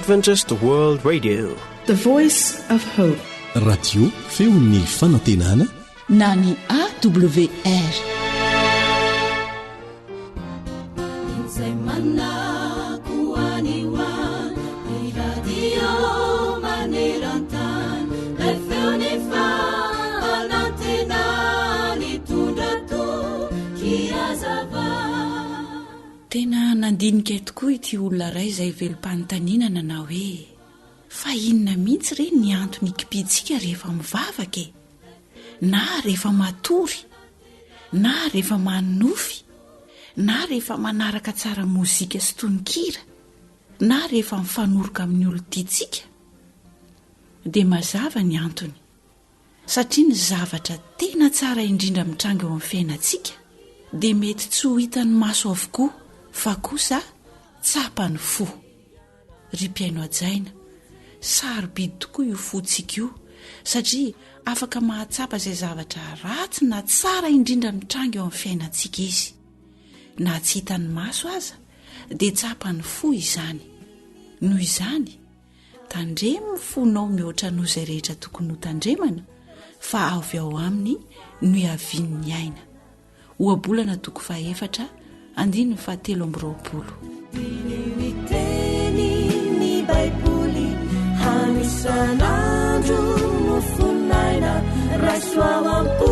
Adventist World Radio. The Voice of Hope. Radio feon'ny fanantenana na ny AWR. Izay manako any ho any, ny radio maneran-tany, ilay feon'ny fanantenana nitondra toky hazava. Tena nandinika ahy tokoa ity olona iray izay velom-panontaniana nanao hoe, Fa inona mihitsy re ny antony ikipiantsika rehefa mivavaka e? Na rehefa matory, na rehefa manonofy, na rehefa manaraka tsara mozika sy tononkira, na rehefa mifanoroka amin'ny olon-tiantsika? Dia mazava ny antony. Satria ny zavatra tena tsara indrindra mitranga eo amin'ny fiainantsika dia mety tsy ho hitan'ny maso avokoa fa kosa tsapan'ny fo. Ry mpihaino hajaina, sarobidy tokoa io fontsika io satria afaka mahatsapa izay zavatra ratsy na tsara indrindra mitranga eo amin'ny fiainantsika izy. Na tsy hitan'ny maso aza dia tsapan'ny fo izany. Noho izany, Tandremo ny fonao mihoatra noho izay rehetra tokony hotandremana, fa avy ao aminy no iavian'ny aina. Ohabolana toko fahefatra, andininy fahatelo amby 20. Diniho ny tenin'ny Baiboly, hano isan'andro mofon'aina, raiso ao am-po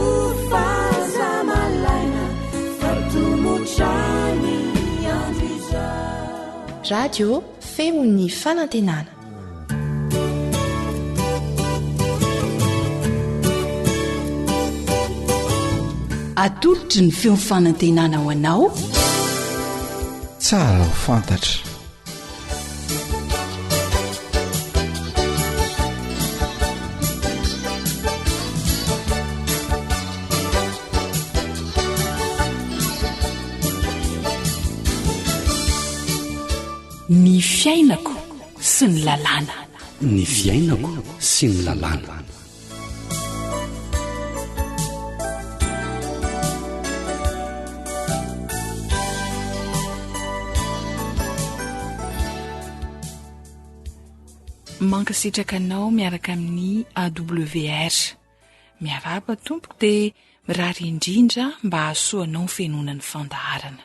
fa aza malaina, fa tomotra ny andro izao. Radio Feon'ny fanantenana. Atolotry ny feon'ny fanantenana ho anao. Tsara ho fantatra. Ny fiainako sy ny lalàna. Ny fiainako sy ny lalàna. Mankasitraka anao miaraka amin'ny AWR. Miarahaba tompoko dia mirary indrindra mba hahasoa anao ny fenoana ny fandaharana.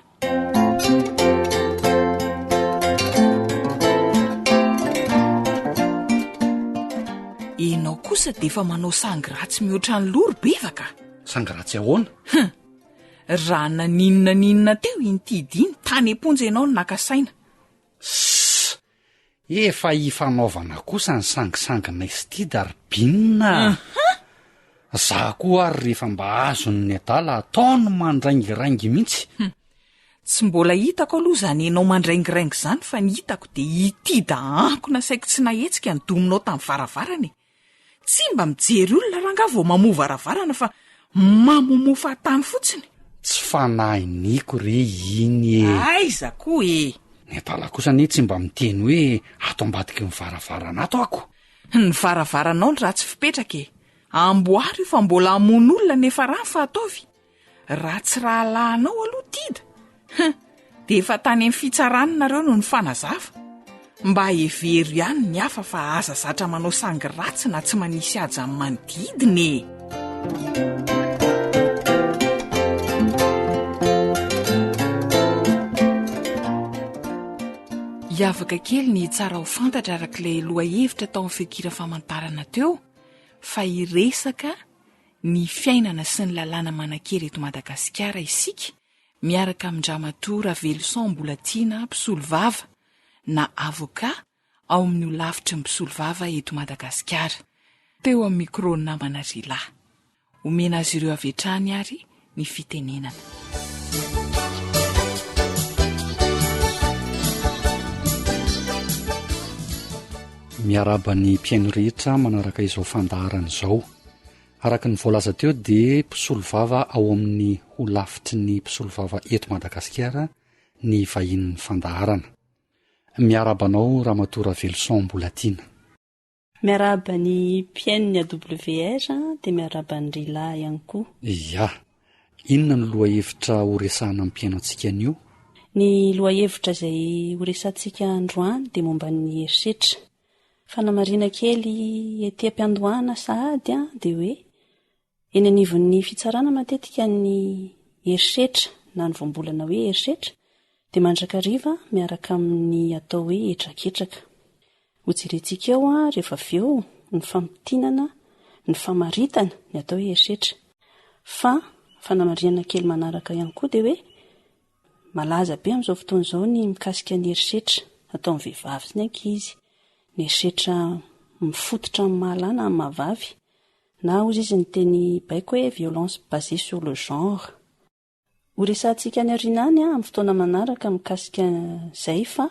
Enao kosa dia efa manao sangy ratsy mihoatra ny loha ry bevaka. Sangy ratsy ahoana? Hum! Raha naninona n'inona teo iny Tidy iny, tany am-ponja ianao no naka saina. Sss! Efa ifanaovana kosa ny sangisanginay sy Tida ry Binina a! Za koa ary rehefa mba azon'ny adala ataony mandraingiraingy mihitsy. Hum! Tsy mbola hitako aloha izany enao mandraingiraingy izany fa ny hitako dia i Tida ankona saiky tsy nahetsika ny dominao tamin'ny varavarana e! Tsy mba mijery olona rangaha vao mamoha varavarana fa mamomoa fahatany fotsiny. Tsy fanahiniko re iny e! Aiza koa e! Ny adala kosa anie tsy mba miteny hoe ato ambadiky ny varavarana ato ako. Ny varavaranao no ratsy fipetraka e! Amboary io fa mbola hamono olona nefa rano fa ataovy. Raha tsy rahalahinao aloha Tida, hum, dia efa tany amin'ny fitsarana nareo no nifanazava. Mba hevero ihany ny hafa fa aza zatra manao sangy ratsy na tsy manisy haja amin'ny manodidina e. Hiavaka kely ny tsara ho fantatra araka ilay lohahevitra tao amin'ny feonkira famantarana teo fa hiresaka ny fiainana sy ny lalàna manan-kery eto Madagasikara isika miaraka amin-dRamatoa Raveloson Mbolatiana mpisolovava na avocat ao amin'ny holafitry ny mpisolovava eto Madagasikara. Teo amin'ny micro namana Rila. Omena azy ireo avy hatrany ary ny fitenenana. Miarahaba ny mpihaino rehetra manaraka izao fandaharana izao. Araka ny voalaza teo dia mpisolovava ao amin'ny holafitry ny mpisolovava eto Madagasikara ny vahinin'ny fandaharana. Miarahaba anao Ramatoa Raveloson Mbolatiana. Miarahaba ny mpihaino ny AWR dia miarahaba an'i Rila ihany koa. Ia. Inona no lohahevitra horesahana amin'ny mpihaino antsika anio? Ny lohahevitra izay horesahantsika androany dia momba ny herisetra. Fanamarihana kely ety am-piandohana sahady dia hoe eny anivon'ny fitsarana matetika ny herisetra na ny voambolana hoe herisetra dia mandrakariva miaraka amin'ny atao hoe hetraketraka. Hojerentsika eo rehefa avy eo ny famintinana, ny famaritana ny atao hoe herisetra. Fa fanamarihana kely manaraka ihany koa dia hoe malaza be amin'izao fotoana izao ny mikasika ny herisetra atao amin'ny vehivavy sy ny ankizy, ny herisetra mifototra amin'ny maha lahy na amin'ny maha vavy, na hozy izy ny teny baiko hoe violence basée sur le genre. Ho resahantsika any aoriana any amin'ny fotoana manaraka mikasika izay fa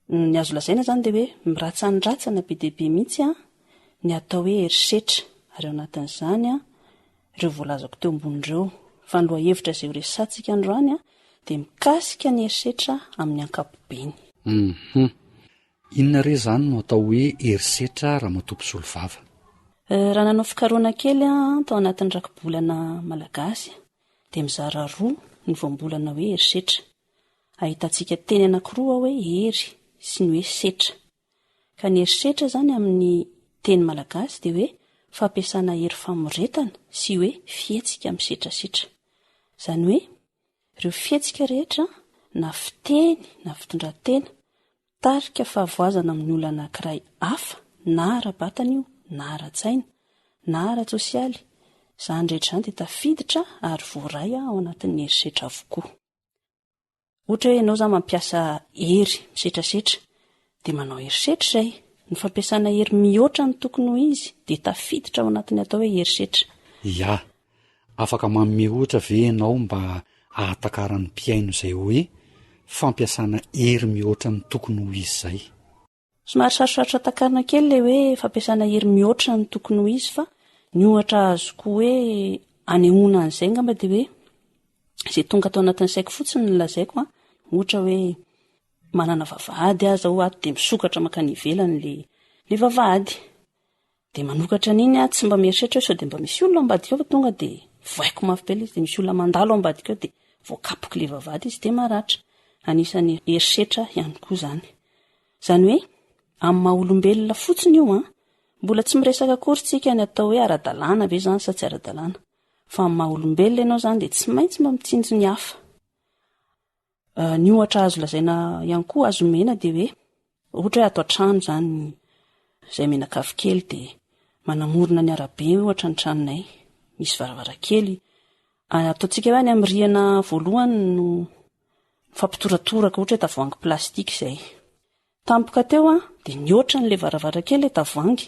ny azo lazaina izany dia hoe miratsandratsana be dia be mihitsy ny atao hoe herisetra ary ao anatin'izany ireo voalazako teo ambony ireo. Fa ny lohahevitra izay ho resahantsika androany dia mikasika ny herisetra amin'ny ankapobeny. Hum. Inona re izany no atao hoe herisetra ramatoa mpisolovava? Raha nanao fikarohana kely aho tao anatin'ny rakibolana malagasy dia mizara roa ny voambolana hoe herisetra. Ahitantsika teny anankiroa ao hoe hery sy ny hoe setra. Ka ny herisetra izany amin'ny teny malagasy dia hoe fampiasana hery famoretana sy hoe fihetsika misetrasetra. Izany hoe ireo fihetsika rehetra na fiteny na fitondran-tena Mitarika fahavoazana amin'ny olona anankiray hafa na ara-batana io na ara-tsaina na ara-tsosialy. Izany rehetra izany dia tafiditra ary voaray ao anatin'ny herisetra avokoa. Ohatra hoe ianao izany mampiasa hery misetrasetra dia manao herisetra izay. Ny fampiasana hery mihoatra ny tokony ho izy dia tafiditra ao anatin'ny atao hoe herisetra. Ya. Afaka manome ohatra ve ianao mba hahatakaran'ny mpihaino izay hoe fampiasana hery mihoatra ny tokony ho izy izay? Somary sarosarotra takarina kely ilay hoe fampiasana hery mihoatra ny tokony ho izy fa ny ohatra azoko hoe anehoana an'izay angamba dia hoe izay tonga ato anatin'ny saiko fotsiny no lazaiko an, ohatra hoe manana vavahady aho izao ato dia misokatra mankany ivelany ilay ilay vavahady. Dia manokatra an'iny aho, tsy mba mieritreritra hoe sao dia mba misy olona ao ambadika ao fa tonga dia vohaiko mafy be ilay izy, dia misy olona mandalo ao ambadika ao dia voakapoko ilay vavahady izy dia maratra. Anisan'ny herisetra ihany koa izany. Izany hoe amin'ny maha olombelona fotsiny io an, mbola tsy miresaka akory tsika ny atao hoe ara-dalàna ve izany sa tsy ara-dalàna. Fa amin'ny maha olombelona ianao izany dia tsy maintsy mba mitsinjo ny hafa. Ny ohatra azo lazaina ihany koa azo omena dia hoe ohatra hoe ato an-trano izany izay mianakavy kely dia manamorona ny arabe ohatra ny tranonay, misy varavarankely. Ataontsika hoe any amin'ny rihana voalohany no mifampitoratoraka ohatra hoe tavoahangy plastika izay. Tampoka teo an, dia nihoatra an'ilay varavarankely ilay tavoahangy.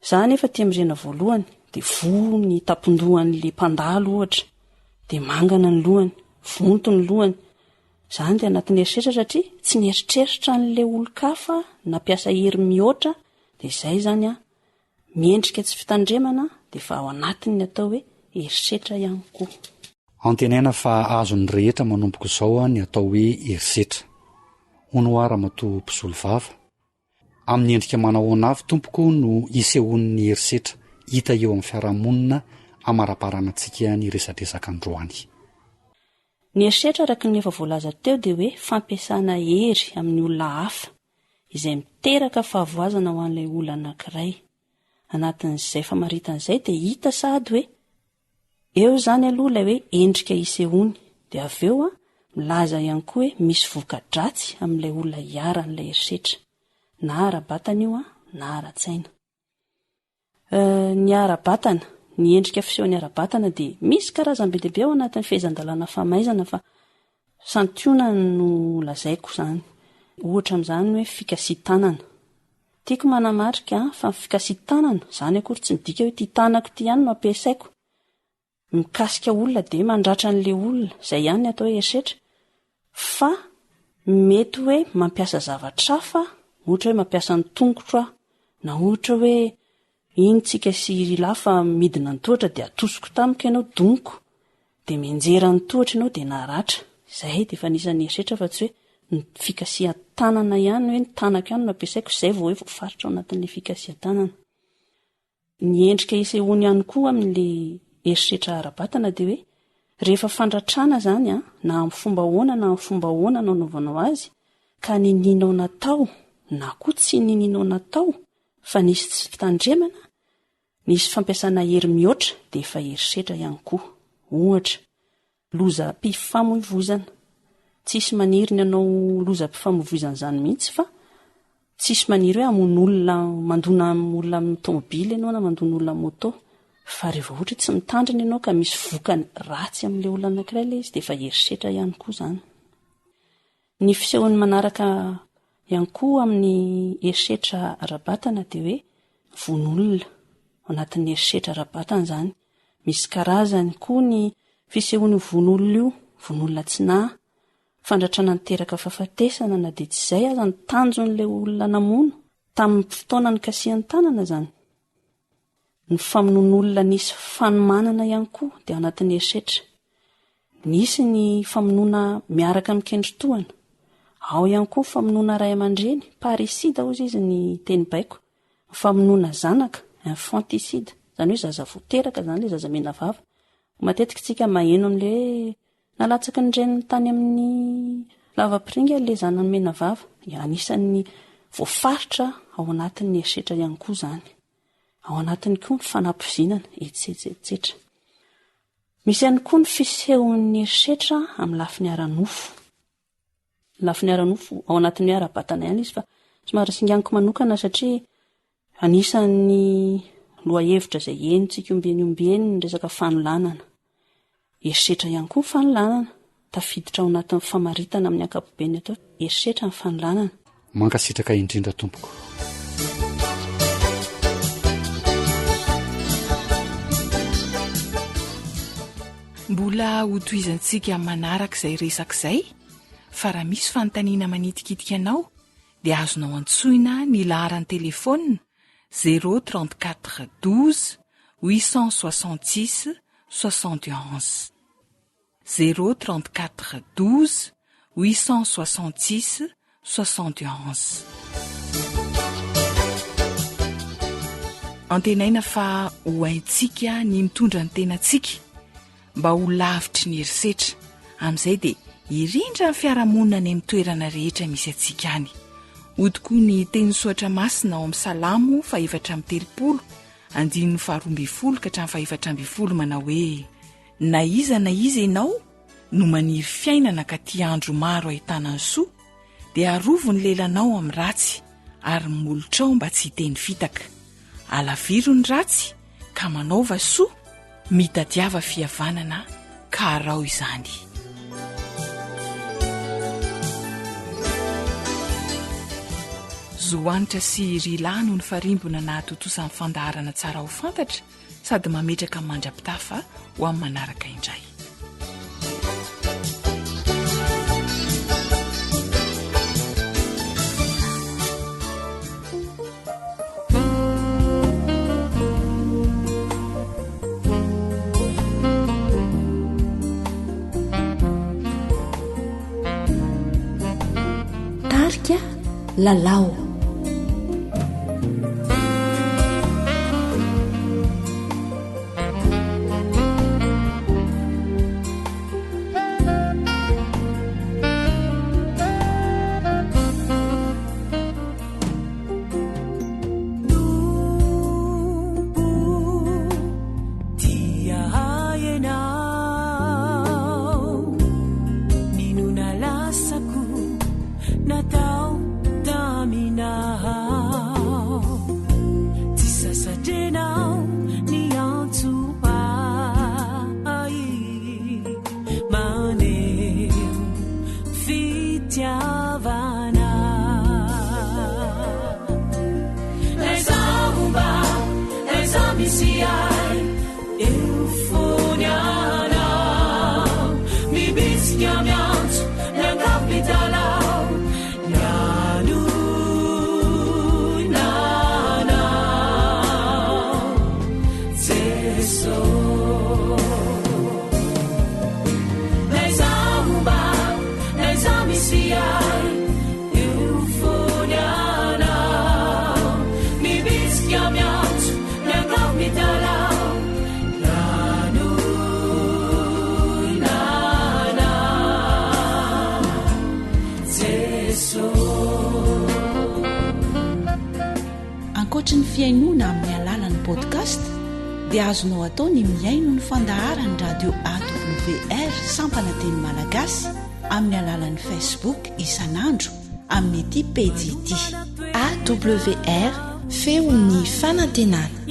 Za anefa aty amin'ny rihana voalohany, dia voa ny tampon-dohan'ilay mpandalo ohatra, dia mangana ny lohany, vonto ny lohany. Izany dia anatin'ny herisetra satria tsy nieritreritra an'ilay olon-kafa nampiasa hery mihoatra, dia izay izany an, miendrika tsy fitandremana dia efa ao anatin'ny atao hoe herisetra ihany koa. Antenaina fa azon'ny rehetra manomboka izao ny atao hoe herisetra. Hono hoa ramatoa mpisolovava? Amin'ny endrika manahoana avy tompoko no isehoan'ny herisetra hita eo amin'ny fiarahamonina amarabaranantsika ny resadresaka androany? Ny herisetra araka ny efa voalaza teo dia hoe fampiasana hery amin'ny olona hafa izay miteraka fahavoazana ho an'ilay olona anankiray. Anatin'izay famaritana izay dia hita sahady hoe Eo izany aloha ilay hoe endrika isehoany, dia avy eo milaza ihany koa hoe misy voka-dratsy amin'ilay olona iharan'ilay herisetra, na ara-batana io na ara-tsaina. Ny ara-batana, ny endrika fisehony ara-batana dia misy karazany be dia be ao anatin'ny fehezan-dalàna famaizana fa santionany no lazaiko izany. Ohatra amin'izany ny hoe fikasian-tanana. Tiako manamarika fa ny fikasian-tanana, izany akory tsy midika hoe ity tanako ity ihany no ampiasaiko mikasika olona dia mandratra an'ilay olona, izay ihany ny atao hoe herisetra, fa mety hoe mampiasa zavatra hafa, ohatra hoe mampiasa ny tongotro aho, na ohatra hoe iny tsika sy ry lahy fa midina ny tohatra dia atosiko tamiko ianao, doniko, dia mianjera ny tohatra ianao dia naratra. Izay dia efa anisan'ny herisetra fa tsy hoe ny fikasihan-tanana ihany hoe ny tanako ihany no ampiasaiko, izay vao hoe voafaritra ao anatin'ilay fikasihan-tanana. Ny endrika isehoany ihany koa amin'ilay herisetra ara-batana dia hoe. Rehefa fandratrana izany an, na amin'ny fomba ahoana na amin'ny fomba ahoana no anaovanao azy, ka ninianao natao na koa tsy ninianao natao fa nisy tsy fitandremana, nisy fampiasana hery mihoatra dia efa herisetra ihany koa. Ohatra, lozam-pifamoivoizana. Tsisy maniry ny hanao lozam-pifamoivoizana izany mihitsy fa tsisy maniry hoe hamono olona, mandona olona amin'ny tomobily ianao na mandona olona amin'ny moto. Fa rehefa ohatra hoe tsy mitandrina ianao ka misy vokany ratsy amin'ilay olona anankiray ilay izy dia efa herisetra ihany koa izany. Ny fisehon'ny manaraka ihany koa amin'ny herisetra ara-batana dia hoe vono olona. Ao anatin'ny herisetra ara-batana izany. Misy karazany koa ny fisehoan'io vono olona io, vono olona tsy nahy, fandratrana niteraka fahafatesana na dia tsy izay aza ny tanjon'ilay olona namono tamin'ny fotoana nikasihany tanana izany. Ny famonoan'olona nisy fanomanana ihany koa dia ao anatin'ny herisetra. Nisy ny famonoana miaraka amin'ny kendritohana. Ao ihany koa ny famonoana ray aman-dreny, parricide hozy izy ny teny baiko. Ny famonoana zanaka, infanticide, izany hoe zaza vao teraka izany ilay zaza menavava. Matetika isika maheno amin'ilay hoe Nalatsaky ny reniny tany amin'ny lavapiringa ilay zanany menavava. Anisan'ny voafaritra ao anatin'ny herisetra ihany koa izany. Ao anatiny koa ny fanapoizinana, etsetra etsetra. Misy ihany koa ny fisehon'ny herisetra amin'ny lafiny ara-nofo. Lafiny ara-nofo, ao anatin'ny hoe ara-batana ihany izy fa somary singaniko manokana satria Anisan'ny lohahevitra izay henontsika ombieny ombieny ny resaka fanolanana. Herisetra ihany koa ny fanolanana. Tafiditra ao anatin'ny famaritana amin'ny ankapobeny atao herisetra ny fanolanana. Mankasitraka indrindra tompoko. Mbola hotohizantsika manaraka izay resaka izay fa raha misy fanontaniana manitikitika anao dia azonao antsoina ny laharan-telefaonina zéro 34 12 866 71 zéro 34 12 866 71. Antenaina fa ho haintsika ny mitondra ny tenantsika mba ho lavitry ny herisetra, amin'izay dia hirindra ny fiarahamonina any amin'ny toerana rehetra misy antsika any. Hoy tokoa ny tenin'ny Soratra Masina ao amin'ny Salamo fahefatra amby 30, andininy faharoa ambin'ny folo ka hatramin'ny fahefatra ambin'ny folo manao hoe, Na iza na iza ianao no maniry fiainana ka tia andro maro ahitana ny soa, dia arovy ny lelanao amin'ny ratsy ary ny molotrao mba tsy hiteny fitaka. Alaviro ny ratsy ka manaova soa, mitadiava fihavanana ka araho izany. Zo Hanitra sy Rila no nifarimbona nahatontosa ny fandaharana Tsara ho fantatra sady mametraka mandra-pitafa ho amin'ny manaraka indray. Tarika Lalao. Ankoatry ny fihainoana amin'ny alalan'ny podcast dia azonao atao ny mihaino ny fandaharan'ny radio AWR sampana teny malagasy amin'ny alalan'ny Facebook isan'andro amin'ity pejy ity. AWR, feon'ny fanantenana.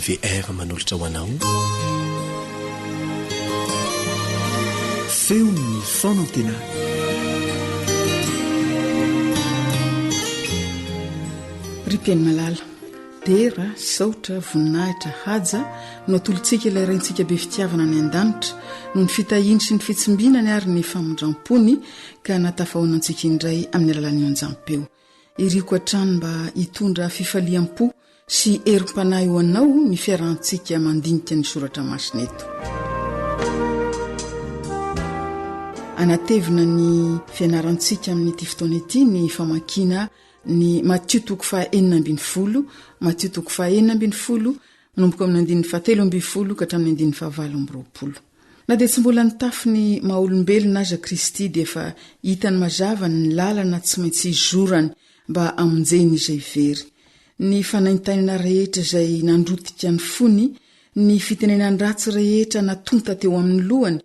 AWR manolotra ho anao Feon'ny fanantenana. Ry mpihaino malala, Dera, saotra, voninahitra, haja no atolotsika ilay Raintsika be fitiavana any an-danitra noho ny fitahiany sy ny fitsimbinany ary ny famindram-pony ka nahatafahoana antsika indray amin'ny alalan'ny onjam-peo. Iriko hatrany mba hitondra fifaliam-po sy herim-panahy ho anao ny fiarahantsika mandinika ny soratra masina eto. Anatevina ny fianarantsika amin'ity fotoana ity ny famakiana Ny Matio toko faha 16, Matio toko faha 16, manomboka amin'ny andininy faha 13 ka hatramin'ny andininy faha 28. Na dia tsy mbola nitafy ny maha olombelona aza Kristy dia efa hitany mazava ny lalana tsy maintsy hizorany mba hamonjeny izay very. Ny fanaintainana rehetra izay nandrotika ny fony, ny fitenenan-dratsy rehetra natonta teo amin'ny lohany,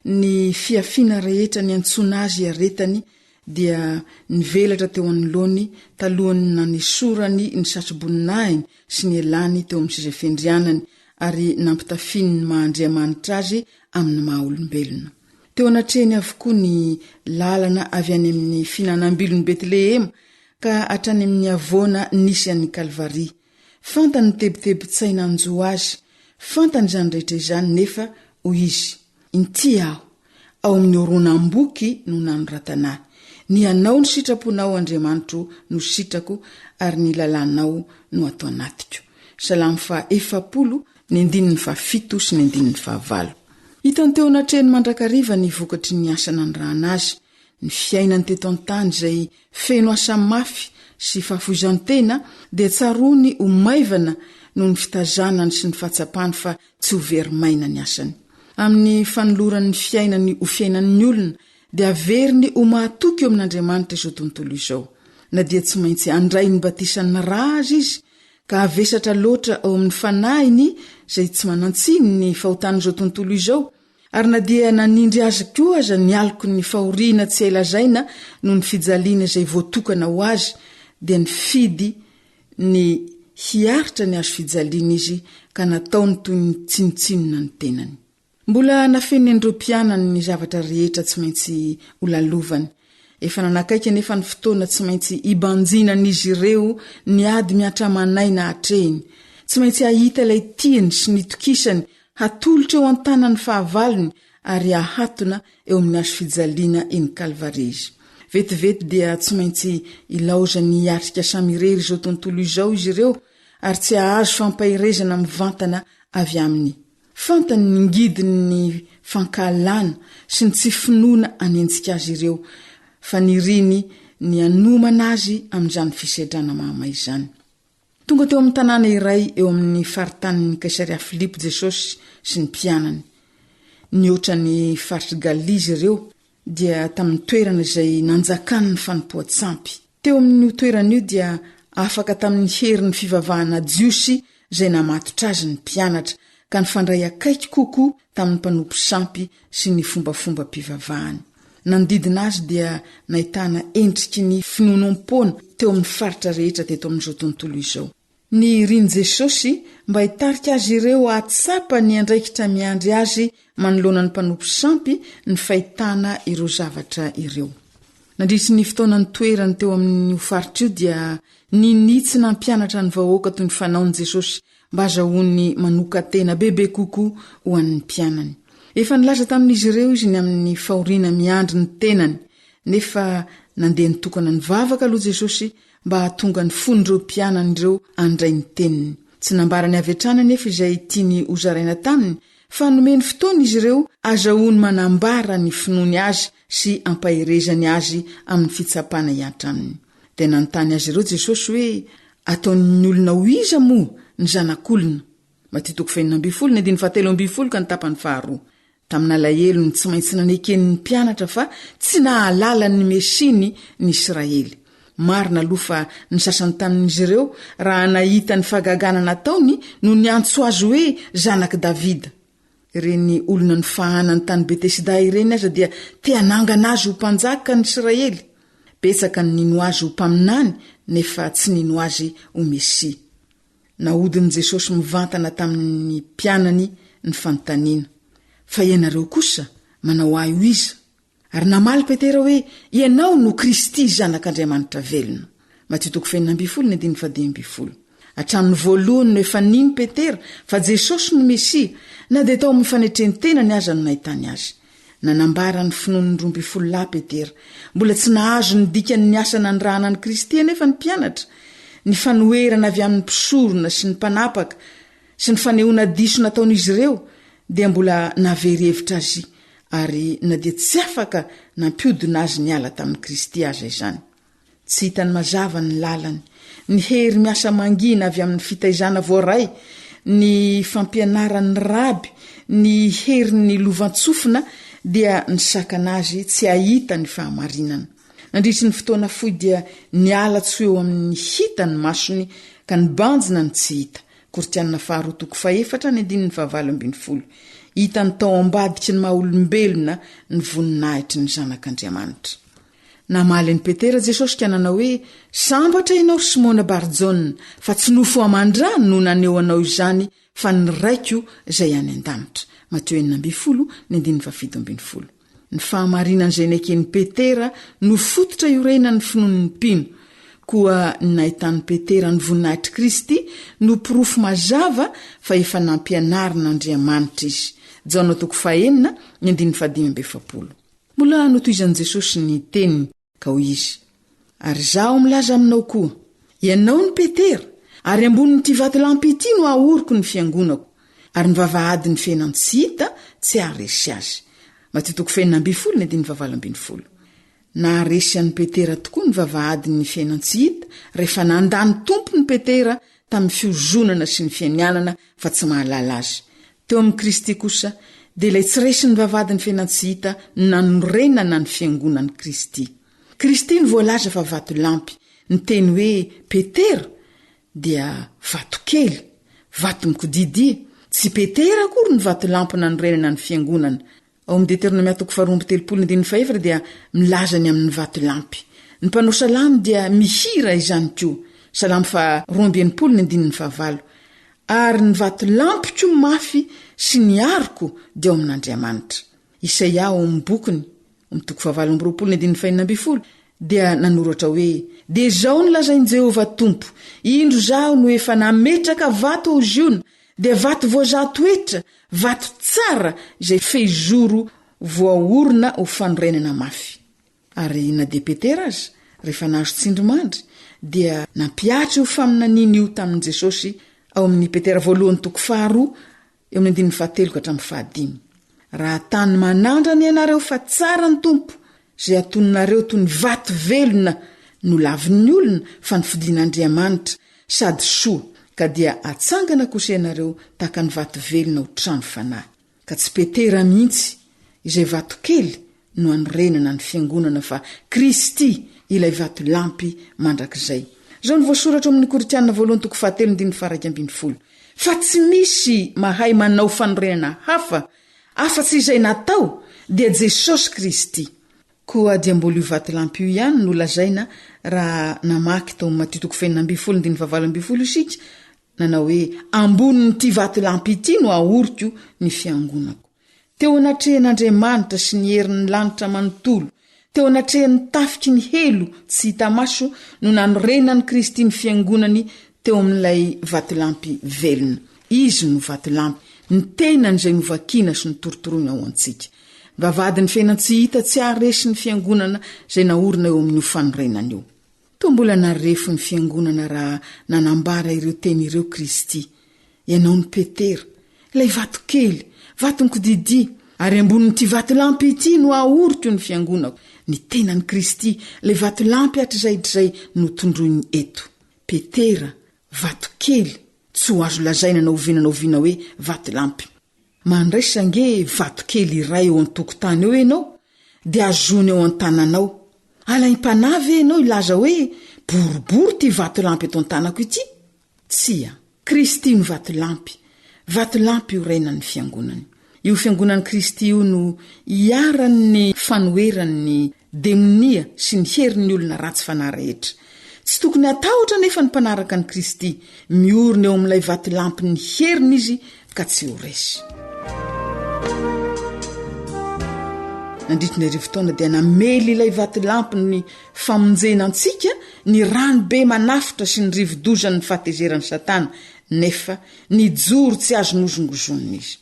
ny fihafiana rehetra niantsoana azy hiaretany dia nivelatra teo anoloany talohan'ny nanesorany ny satroboninahiny sy nialany teo amin'ny seza fiandrianany ary nampitafiany ny maha Andriamanitra azy amin'ny maha olombelona. Teo anatrehiny avokoa ny lalana avy any amin'ny fihinanam-bilon'i Betlehema ka hatrany amin'ny havoana nisy an'i Kalvary. Fantany ny tebitebin-tsaina hanjo azy, fantany izany rehetra izany nefa hoy izy, Inty aho, ao amin'ny horonam-boky no nanoratana ahy. Ny hanao ny sitraponao, Andriamanitro, no sitrako, ary ny lalànao no ato anatiko. Salamo faha 40, ny andininy faha fito sy ny andininy faha valo. Hitany teo anatrehany mandrakariva ny vokatry ny asa nanirahana azy, Ny fiainany teto an-tany izay feno asa mafy sy fahafoizan-tena dia tsaroany ho maivana noho ny fitazanany sy ny fahatsapany fa tsy ho very maina ny asany. Amin'ny fanolorany ny fiainany ho fiainan'ny olona dia averiny ho mahatoky eo amin'Andriamanitra izao tontolo izao. Na dia tsy maintsy handray ny batisan'ny ra aza izy ka havesatra loatra ao amin'ny fanahiny izay tsy manan-tsiny ny fahotan'izao tontolo izao, Ary na dia nanindry azy koa aza ny aloky ny fahoriana tsy hay lazaina noho ny fijaliana izay voatokana ho azy, dia nifidy ny hiaritra ny hazo fijaliana izy ka nataony toy ny tsinontsinona ny tenany. Mbola nafeniny an'ireo mpianany ny zavatra rehetra tsy maintsy holalovany. Efa nanakaiky anefa ny fotoana tsy maintsy hibanjinan'izy ireo ny ady mihatra aman'aina hatrehiny. Tsy maintsy hahita ilay tiany sy nitokisany Hatolotra eo an-tanan'ny fahavalony ary hahatona eo amin'ny hazo fijaliana eny Kalvary izy. Vetivety dia tsy maintsy hilaozany hiatrika samy irery izao tontolo izao izy ireo ary tsy hahazo fampaherezana mivantana avy aminy. Fantany ny ngidin'ny fankahalana sy ny tsy finoana hanenjika azy ireo, fa niriny ny hanomana azy amin'izany fisedrana mahamay izany. Tonga teo amin'ny tanàna iray eo amin'ny faritanin'i Kaisaria Filipo Jesosy sy ny mpianany. Nihoatra ny faritr'i Galilia izy ireo. dia tamin'ny toerana izay nanjakan'ny fanompoan-tsampy. Teo amin'io toerana io dia afaka tamin'ny herin'ny fivavahana jiosy izay namatotra azy ny mpianatra, ka nifandray akaiky kokoa tamin'ny mpanompo sampy sy ny fombafombam-pivavahany. Nanodidina azy dia nahitana endriky ny finoanoam-poana teo amin'ny faritra rehetra teto amin'izao tontolo izao. Nirin'i Jesosy mba hitarika azy ireo hahatsapa ny andraikitra miandry azy manoloana ny mpanompo sampy ny fahitana ireo zavatra ireo. Nandritry ny fotoana nitoerany teo amin'io faritra io dia ninia tsy nampianatra ny vahoaka toy ny fanaony Jesosy mba hazahoany manokan-tena bebe kokoa ho an'ny mpianany. Efa nilaza tamin'izy ireo izy ny amin'ny fahoriana miandry ny tenany, nefa nandeha nitokana nivavaka aloha Jesosy mba hahatonga ny fon'ireo mpianany ireo handray ny teniny. Tsy nambarany avy hatrany anefa izay tiany hozaraina taminy, fa nomeny fotoana izy ireo azahoany manambara ny finoany azy sy ampaherezany azy amin'ny fitsapana hihatra aminy. Dia nanontany azy ireo Jesosy hoe, Ataon'ny olona ho iza moa ny Zanak'olona? Matio toko fahenina ambinifolo, ny andininy fahatelo ambinifolo ka ny tapany faharoa. Tamin'alahelo ny tsy maintsy naneken'ny mpianatra fa tsy nahalala ny Mesia-ny ny Isiraely. Marina aloha fa ny sasany tamin'izy ireo, raha nahita ny fahagagana nataony, no niantso azy hoe Zanak'i Davida. Ireny olona nofahanany tany Betesida ireny aza dia te hanangana azy ho mpanjakan'ny Isiraely. Betsaka ny nino azy ho mpaminany, nefa tsy nino azy ho Mesia. Nahodin'i Jesosy mivantana tamin'ny mpianany ny fanontaniana, Fa ianareo kosa manao ahy ho iza? Ary namaly Petera hoe, Ianao no Kristy Zanak'Andriamanitra velona. Matio toko fahenina ambinifolo ny andininy fahadimy ambinifolo. Hatramin'ny voalohany no efa nino Petera fa Jesosy no Mesia, na dia tao amin'ny fanetren-tenany aza no nahitany azy. Nanambara ny finoan'ny 12 lahy Petera. Mbola tsy nahazo ny dikan'ny asa nanirahana an'i Kristy anefa ny mpianatra. Ny fanoherana avy amin'ny mpisorona sy ny mpanapaka, sy ny fanehoana diso nataon'izy ireo, dia mbola nahavery hevitra azy, ary na dia tsy afaka nampiodina azy niala tamin'i Kristy aza izany. Tsy hitany mazava ny lalany. Ny hery miasa mangina avy amin'ny fitaizana voaray, ny fampianaran'ny raby, ny herin'ny lovantsofina dia nisakana azy tsy hahita ny fahamarinana. Nandritry ny fotoana fohy dia niala tsy ho eo amin'ny hita ny masony ka nibanjina ny tsy hita. Korintiana faharoa toko fahefatra ny andininy fahavalo ambinifolo. Hitany tao ambadiky ny maha olombelona ny voninahitry ny Zanak'Andriamanitra. Namaly an'i Petera Jesosy ka nanao hoe, Sambatra ianao, ry Simona Bar-Jaona, fa tsy nofo aman-dra no naneho anao izany, fa ny Raiko izay any an-danitra. Matio 16, ny andininy fahafito ambinifolo. Ny fahamarinana izay neken'i Petera no fototra iorenan'ny finoan'ny mpino. Koa ny nahitan'i Petera ny voninahitr'i Kristy no porofo mazava fa efa nampianarin'Andriamanitra izy. Jaona toko fahenina, ny andininy fahadimy amby efapolo. Mbola notohizan'i Jesosy ny teniny, ka hoy Izy, Ary Izaho milaza aminao koa, ianao no Petera, ary ambonin'ity vatolampy ity no hahoriko ny fiangonako, ary ny vavahadin'ny fiainan-tsy hita tsy haharesy azy. Matio toko fahenina ambinifolo ny andininy fahavalo ambinifolo. Naharesy an'i Petera tokoa ny vavahadin'ny fiainan-tsy hita rehefa nandà ny Tompony Petera tamin'ny fiozonana sy ny fianianana fa tsy mahalala Azy. Teo amin'i Kristy kosa, dia ilay tsy resin'ny vavahadin'ny fiainan-tsy hita nanorenana ny Fiangonan'i Kristy. Kristy no voalaza fa vatolampy. Ny teny hoe Petera dia vatokely, vato mikodidia. Tsy Petera akory no vatolampy nanorenana ny Fiangonana. Ao amin'ny Deteronomia toko faharoa amby telopolo andininy fahefatra dia milaza ny amin'ny vatolampy. Ny mpanao salamo dia mihira izany koa. Salamo faha 62 ny andininy fahavalo. Ary ny vatolampiko mafy sy ny aroko dia ao amin'Andriamanitra. Isaia ao amin'ny bokiny, amin'ny toko fahavalo amby roapolo ny andininy fahenina ambin'ny folo, dia nanoratra hoe, Dia izao no lazain'i Jehovah Tompo, Indro Izaho no efa nametraka vato ao Ziona, dia vato voazaha toetra, vato tsara izay fehizoro voaorina ho fanorenana mafy. Ary na dia Petera aza, rehefa nahazo tsindrimandry, dia nampihatra io faminaniana io tamin'i Jesosy ao amin'ny Petera voalohany toko faharoa eo amin'ny andininy fahatelo ka hatramin'ny fahadimy. Raha tany manandrana ianareo fa tsara ny Tompo, izay atoninareo toy ny vato velona nolavin'ny olona fa nofidin'Andriamanitra, sady soa, ka dia atsangana kosa ianareo tahaka ny vato velona ho trano fanahy. Ka tsy Petera mihitsy, izay vatokely, no anorenana ny Fiangonana fa Kristy ilay vatolampy mandrakizay. Izao no voasoratra ao amin'ny Korintiana voalohany toko fahatelo andininy faha-11, Fa tsy misy mahay manao fanorenana hafa afa-tsy izay natao, dia Jesosy Kristy. Koa dia mbola io vatolampy io ihany no lazaina raha namaky tao amin'ny Matio toko fahenina ambinifolo andininy fahavalo ambinifolo isika, nanao hoe, Ambonin'ity vatolampy ity no ahoriko ny fiangonako. Teo anatrehan'Andriamanitra sy ny herin'ny lanitra manontolo, teo anatrehan'ny tafiky ny helo tsy hita maso no nanorenan'i Kristy ny fiangonany teo amin'ilay vatolampy velona. Izy no vatolampy, ny tenany izay novakiana sy notorotoroina ho antsika. Ny vavahadin'ny fiainan-tsy hita tsy haharesy ny fiangonana izay naorina eo amin'io fanorenana io. Toa mbola narefo ny fiangonana raha nanambara ireo teny ireo Kristy, Ianao no Petera, ilay vatokely, vaton-kodidia, ary ambonin'ity vatolampy ity no ahoriko ny fiangonako. Ny tenan'i Kristy, ilay vatolampy hatrizay hatrizay no tondroiny eto. Petera, vatokely, tsy ho azo lazaina na oviana na oviana hoe vatolampy. Mandraisa ange vato kely iray eo an-tokotany eo ianao, dia azony eo an-tananao. Alaim-panahy ve ianao hilaza hoe, Boribory ity vatolampy eto an-tanako ity? Tsia. Kristy no vatolampy. Vatolampy iorenan'ny Fiangonany. Io Fiangonan'i Kristy io no iharan'ny fanoheran'ny demonia sy ny herin'ny olona ratsy fanahy rehetra. Tsy tokony hatahotra anefa ny mpanaraka an'i Kristy. Miorina eo amin'ilay vatolampin'ny heriny izy ka tsy ho resy. Nandritry ny arivotaona dia namely ilay vatolampin'ny famonjena antsika ny rano be manafotra sy ny rivo-dozan'ny fahatezeran'i Satana, nefa nijoro tsy azo nozongozonina izy.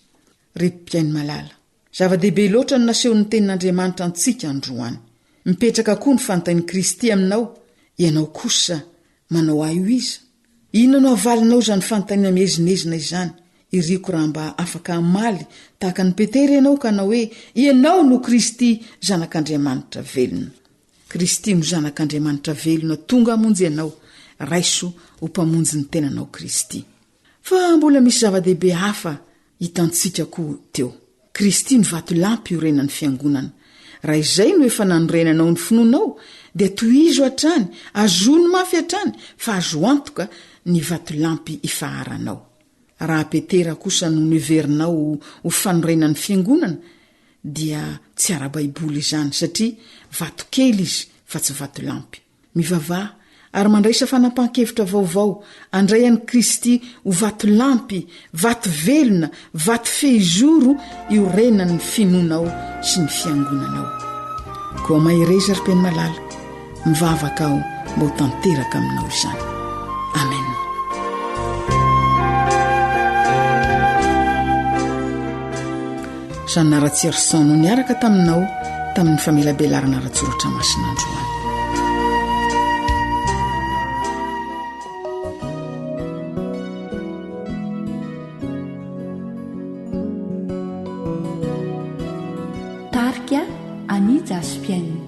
Ry mpihaino malala, Zava-dehibe loatra ny nasehon'ny Tenin'Andriamanitra antsika androany. Mipetraka koa ny fantain'i Kristy aminao, ianao kosa manao ahy ho iza? Inona no havalinao izany fanontaniana miezinezina izany? Iriko raha mba afaka hamaly tahaka an'i Petera ianao ka hanao hoe, Ianao no Kristy, Zanak'Andriamanitra velona. Kristy no Zanak'Andriamanitra velona tonga hamonjy anao. Raiso ho Mpamonjy ny tenanao Kristy. Fa mbola misy zava-dehibe hafa hitantsika koa teo. Kristy no vatolampy iorenan'ny Fiangonana. Raha izay no efa nanorenanao ny finoanao, dia tohizo hatrany, azony mafy hatrany, fa azo antoka ny vatolampy ifaharanao. Raha Petera kosa no noheverinao ho fanorenan'ny Fiangonana, dia tsy ara-baiboly izany, satria vatokely izy fa tsy vatolampy. Mivavaha ary mandraisa fanapahan-kevitra vaovao, handray an'i Kristy ho vatolampy, vato velona, vato fehizoro iorenan'ny finoanao sy ny fiangonanao. Koa mahereza ry Mpino malala, mivavaka aho mba ho tanteraka aminao izany. Amen. Jeanne Ratsiarison no niaraka taminao tamin'ny famelabelarana ara-tsoratra masina androany. Tarika Annie Jaspienne.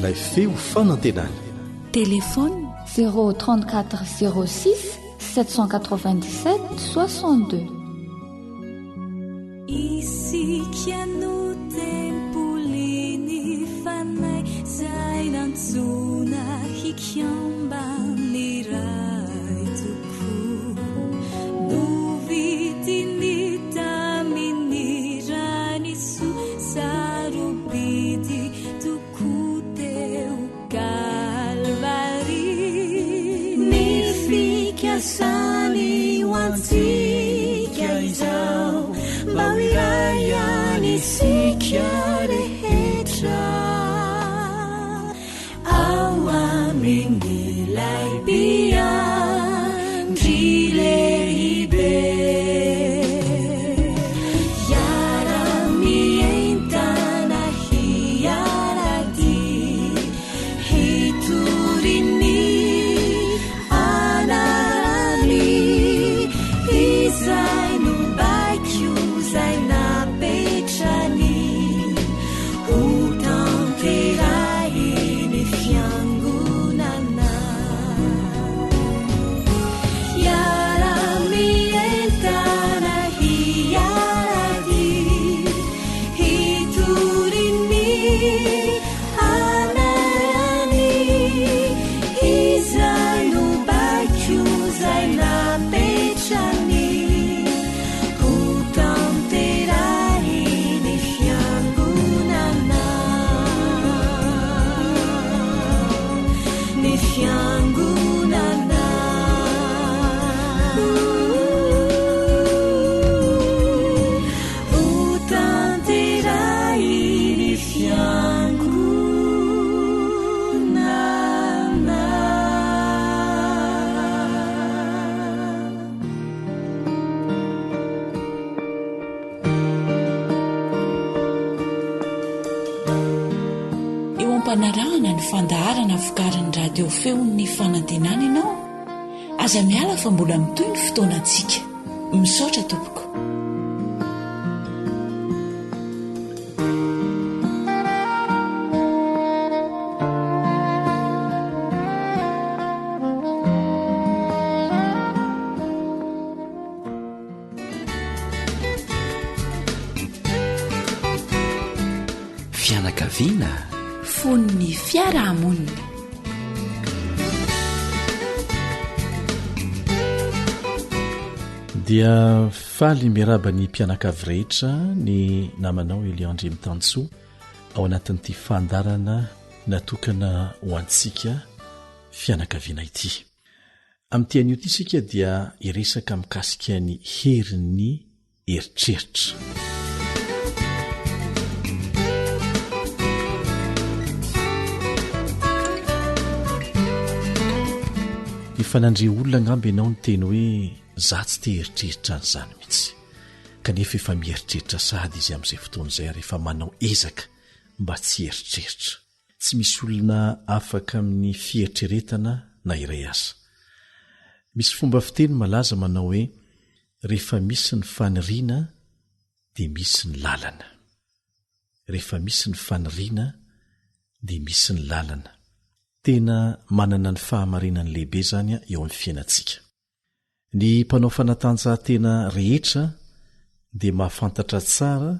Ilay feo fanantenana. Téléphone. 034 06 797 62. Isika no tempolin'ny Fanahy izay nantsoina hikamban'ny Ray tokoa. Novidiny tamin'ny rany soa sarobidy tokoa teo Kalvary. Ny fikasany ho antsika izao, mba ho iray ihany isika rehetra. Ao amin'ilay Mpiandry lehibe. Hiara-mientana hiara-dia hitory ny anarany izay no baiko izay napetrany ho tanterahin'ny fiangonana. Hiara-mientana hiara-dia hitory ny anarany izay no baiko izay napetrany ho tanterahin'ny fiangonana. Ny fiangonana. Ho tanterahin'ny fiangonana. Eo am-panarahana ny fandaharana vokarin'ny radio feon'ny fanantenana ianao, aza miala fa mbola mitohy ny fotoanantsika. Misaotra tompoko. Fianakaviana. Fon'ny fiarahamonina. Dia faly miarahaba ny mpianakavy rehetra ny namanao Elion Andriamitansoa ao anatin'ity fandaharana natokana ho antsika fianakaviana ity. Amin'ity anio ity isika dia hiresaka mikasika ny herin'ny eritreritra. Efa nandre olona angamba ianao niteny hoe za tsy te hieritreritra an'izany mihitsy. Kanefa efa mieritreritra sahady izy amin'izay fotoana izay ary efa manao ezaka mba tsy hieritreritra. Tsy misy olona afaka amin'ny fieritreretana na iray aza. Misy fomba fiteny malaza manao hoe rehefa misy ny faniriana dia misy ny lalana. Rehefa misy ny faniriana dia misy ny lalana. Tena manana ny fahamarinany lehibe izany eo amin'ny fiainantsika. Ny mpanao fanatanjahantena rehetra dia mahafantatra tsara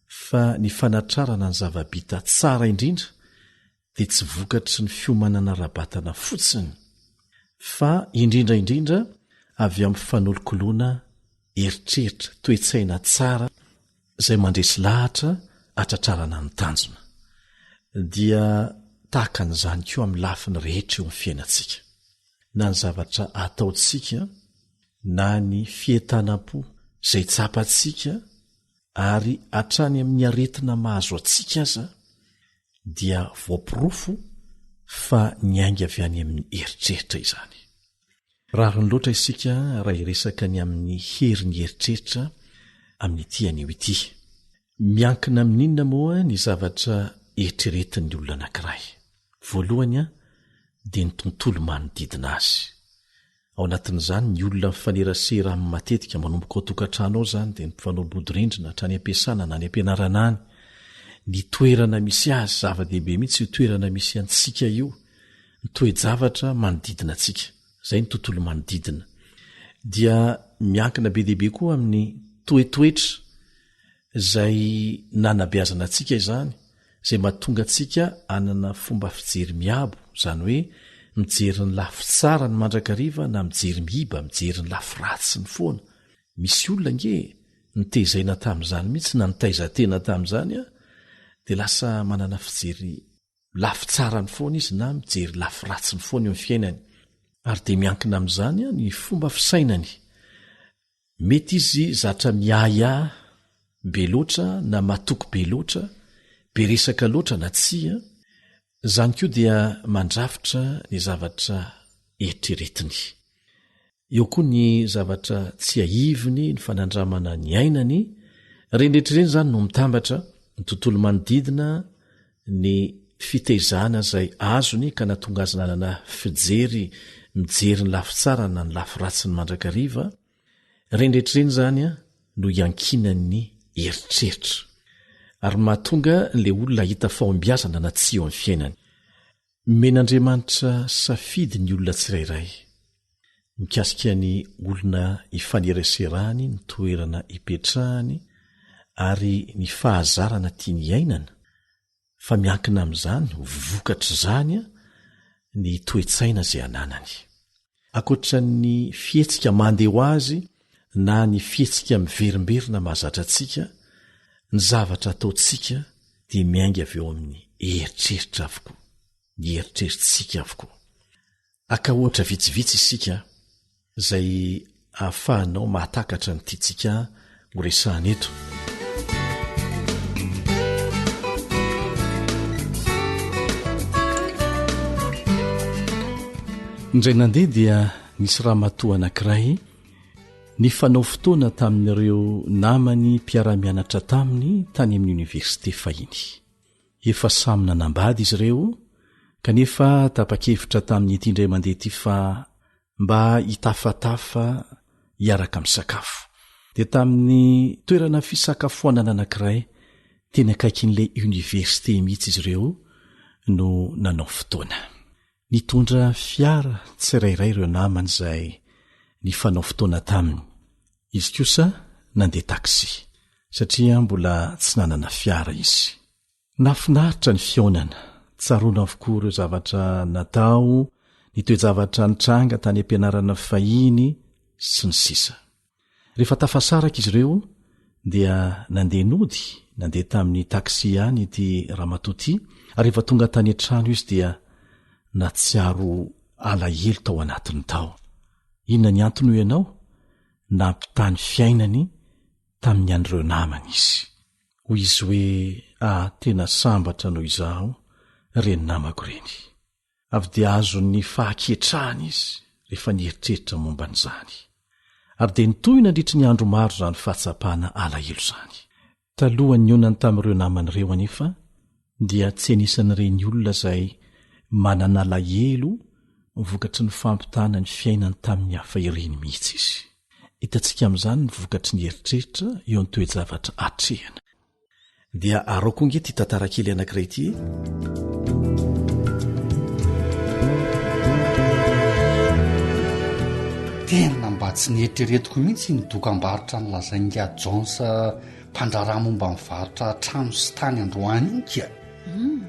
fa ny fanatrarana ny zava-bita tsara indrindra dia tsy vokatry ny fiomanana ara-batana fotsiny, fa indrindra indrindra avy amin'ny fanolokoloana eritreritra, toe-tsaina tsara izay mandresy lahatra hatratrarana ny tanjona. Dia tahaka an'izany koa amin'ny lafiny rehetra eo amin'ny fiainantsika. na ny zavatra ataontsika na ny fientanam-po izay tsapantsika ary hatrany amin'ny aretina mahazo antsika aza dia voaporofo fa niainga avy any amin'ny eritreritra izany. Rariny loatra isika raha hiresaka ny amin'ny herin'ny eritreritra amin'ity anio ity. Miankina amin'inona moa ny zavatra eritreretin'ny olona anankiray? Voalohany dia ny tontolo manodidina azy. Ao anatin'izany ny olona mifanerasera aminy matetika, manomboka ao an-tokantrano ao izany dia ny mpifanolo-bodirindrina hatrany am-piasana na any am-pianarana any, ny toerana misy azy, zava-dehibe mihitsy io toerana misy antsika io. ny toe-javatra manodidina antsika. Izay ny tontolo manodidina. Dia miankina be dia be koa amin'ny toetoetra izay nanabeazana antsika izany, izay mahatonga antsika hanana fomba fijery miabo, izany hoe mijery ny lafy tsarany mandrakariva na mijery miiba, mijery ny lafy ratsiny foana. Misy olona ange nitezaina tamin'izany mihitsy na nitaiza tena tamin'izany an, dia lasa manana fijery lafy tsarany foana izy na mijery lafy ratsiny foana eo amin'ny fiainany. Ary dia miankina amin'izany ny fomba fisainany. Mety izy zatra miahiahy be loatra na matoky be loatra, be resaka loatra na tsia, izany koa dia mandrafitra ny zavatra eritreretiny. Eo koa ny zavatra tsiahiviny, ny fanandramana niainany, ireny rehetra ireny izany no mitambatra, ny tontolo manodidina, ny fitaizana izay azony ka nahatonga azy nanana fijery mijery ny lafy tsara na ny lafy ratsiny mandrakariva, ireny rehetra ireny izany no iankinan'ny eritreritra ary mahatonga ilay olona hahita fahombiazana na tsia eo amin'ny fiainany. Omen'Andriamanitra safidy ny olona tsirairay mikasika ny olona ifaneraserany, ny toerana ipetrahany ary ny fahazarana tiany hiainana, fa miankina amin'izany, vokatr'izany, ny toe-tsaina izay ananany. Ankoatra ny fihetsika mandeha ho azy na ny fihetsika miverimberina mahazatra antsika, ny zavatra ataontsika dia miainga avy eo amin'ny eritreritra avokoa, ny eritreritsika avokoa. Haka ohatra vitsivitsy isika izay ahafahanao mahatakatra ny tiantsika horesahana eto. Indray nandeha dia nisy ramatoa anankiray nifanao fotoana tamin'ireo namany mpiara-mianatra taminy tany amin'ny oniversite fahiny. Efa samy nanambady izy ireo, kanefa tapa-kevitra tamin'ity indray mandeha ity fa mba hitafatafa hiaraka misakafo. Dia tamin'ny toerana fisakafoanana anankiray teny akaikin'ilay oniversite mihitsy izy ireo no nanao fotoana. Nitondra fiara tsirairay ireo namany izay nifanao fotoana taminy. Izy kosa nandeha taxi, satria mbola tsy nanana fiara izy. Nahafinaritra ny fihaonana. Tsaroana avokoa ireo zavatra natao, ny toe-javatra nitranga tany am-pianarana fahiny, sy ny sisa. Rehefa tafasaraka izy ireo dia nandeha nody, nandeha tamin'ny taxi ihany ity ramatoa ity, ary rehefa tonga tany an-trano izy dia nahatsiaro alahelo tao anatiny tao. Inona ny antony hoy ianao? Nampitaha ny fiainany tamin'ny an'ireo namany izy. Hoy izy hoe, Ah, tena sambatra noho izaho ireny namako ireny. Avy dia azon'ny fahaketrahana izy rehefa nieritreritra momba an'izany. Ary dia nitohy nandritry ny andro maro izany fahatsapana alahelo izany. Talohan'ny nihaonany tamin'ireo namany ireo anefa, dia tsy anisan'ireny olona izay manana alahelo vokatry ny fampitahana ny fiainany tamin'ny hafa ireny mihitsy izy. Hitantsika amin'izany ny vokatry ny eritreritra eo amin'ny toe-javatra atrehina. Dia araho koa ange ity tantara kely anankiray ity e! Tena mba tsy nieritreretiko mihitsy iny dokambarotra nolazain'ingahy Jones mpandraharaha momba ny varotra trano sy tany androany iny ka. Hmm.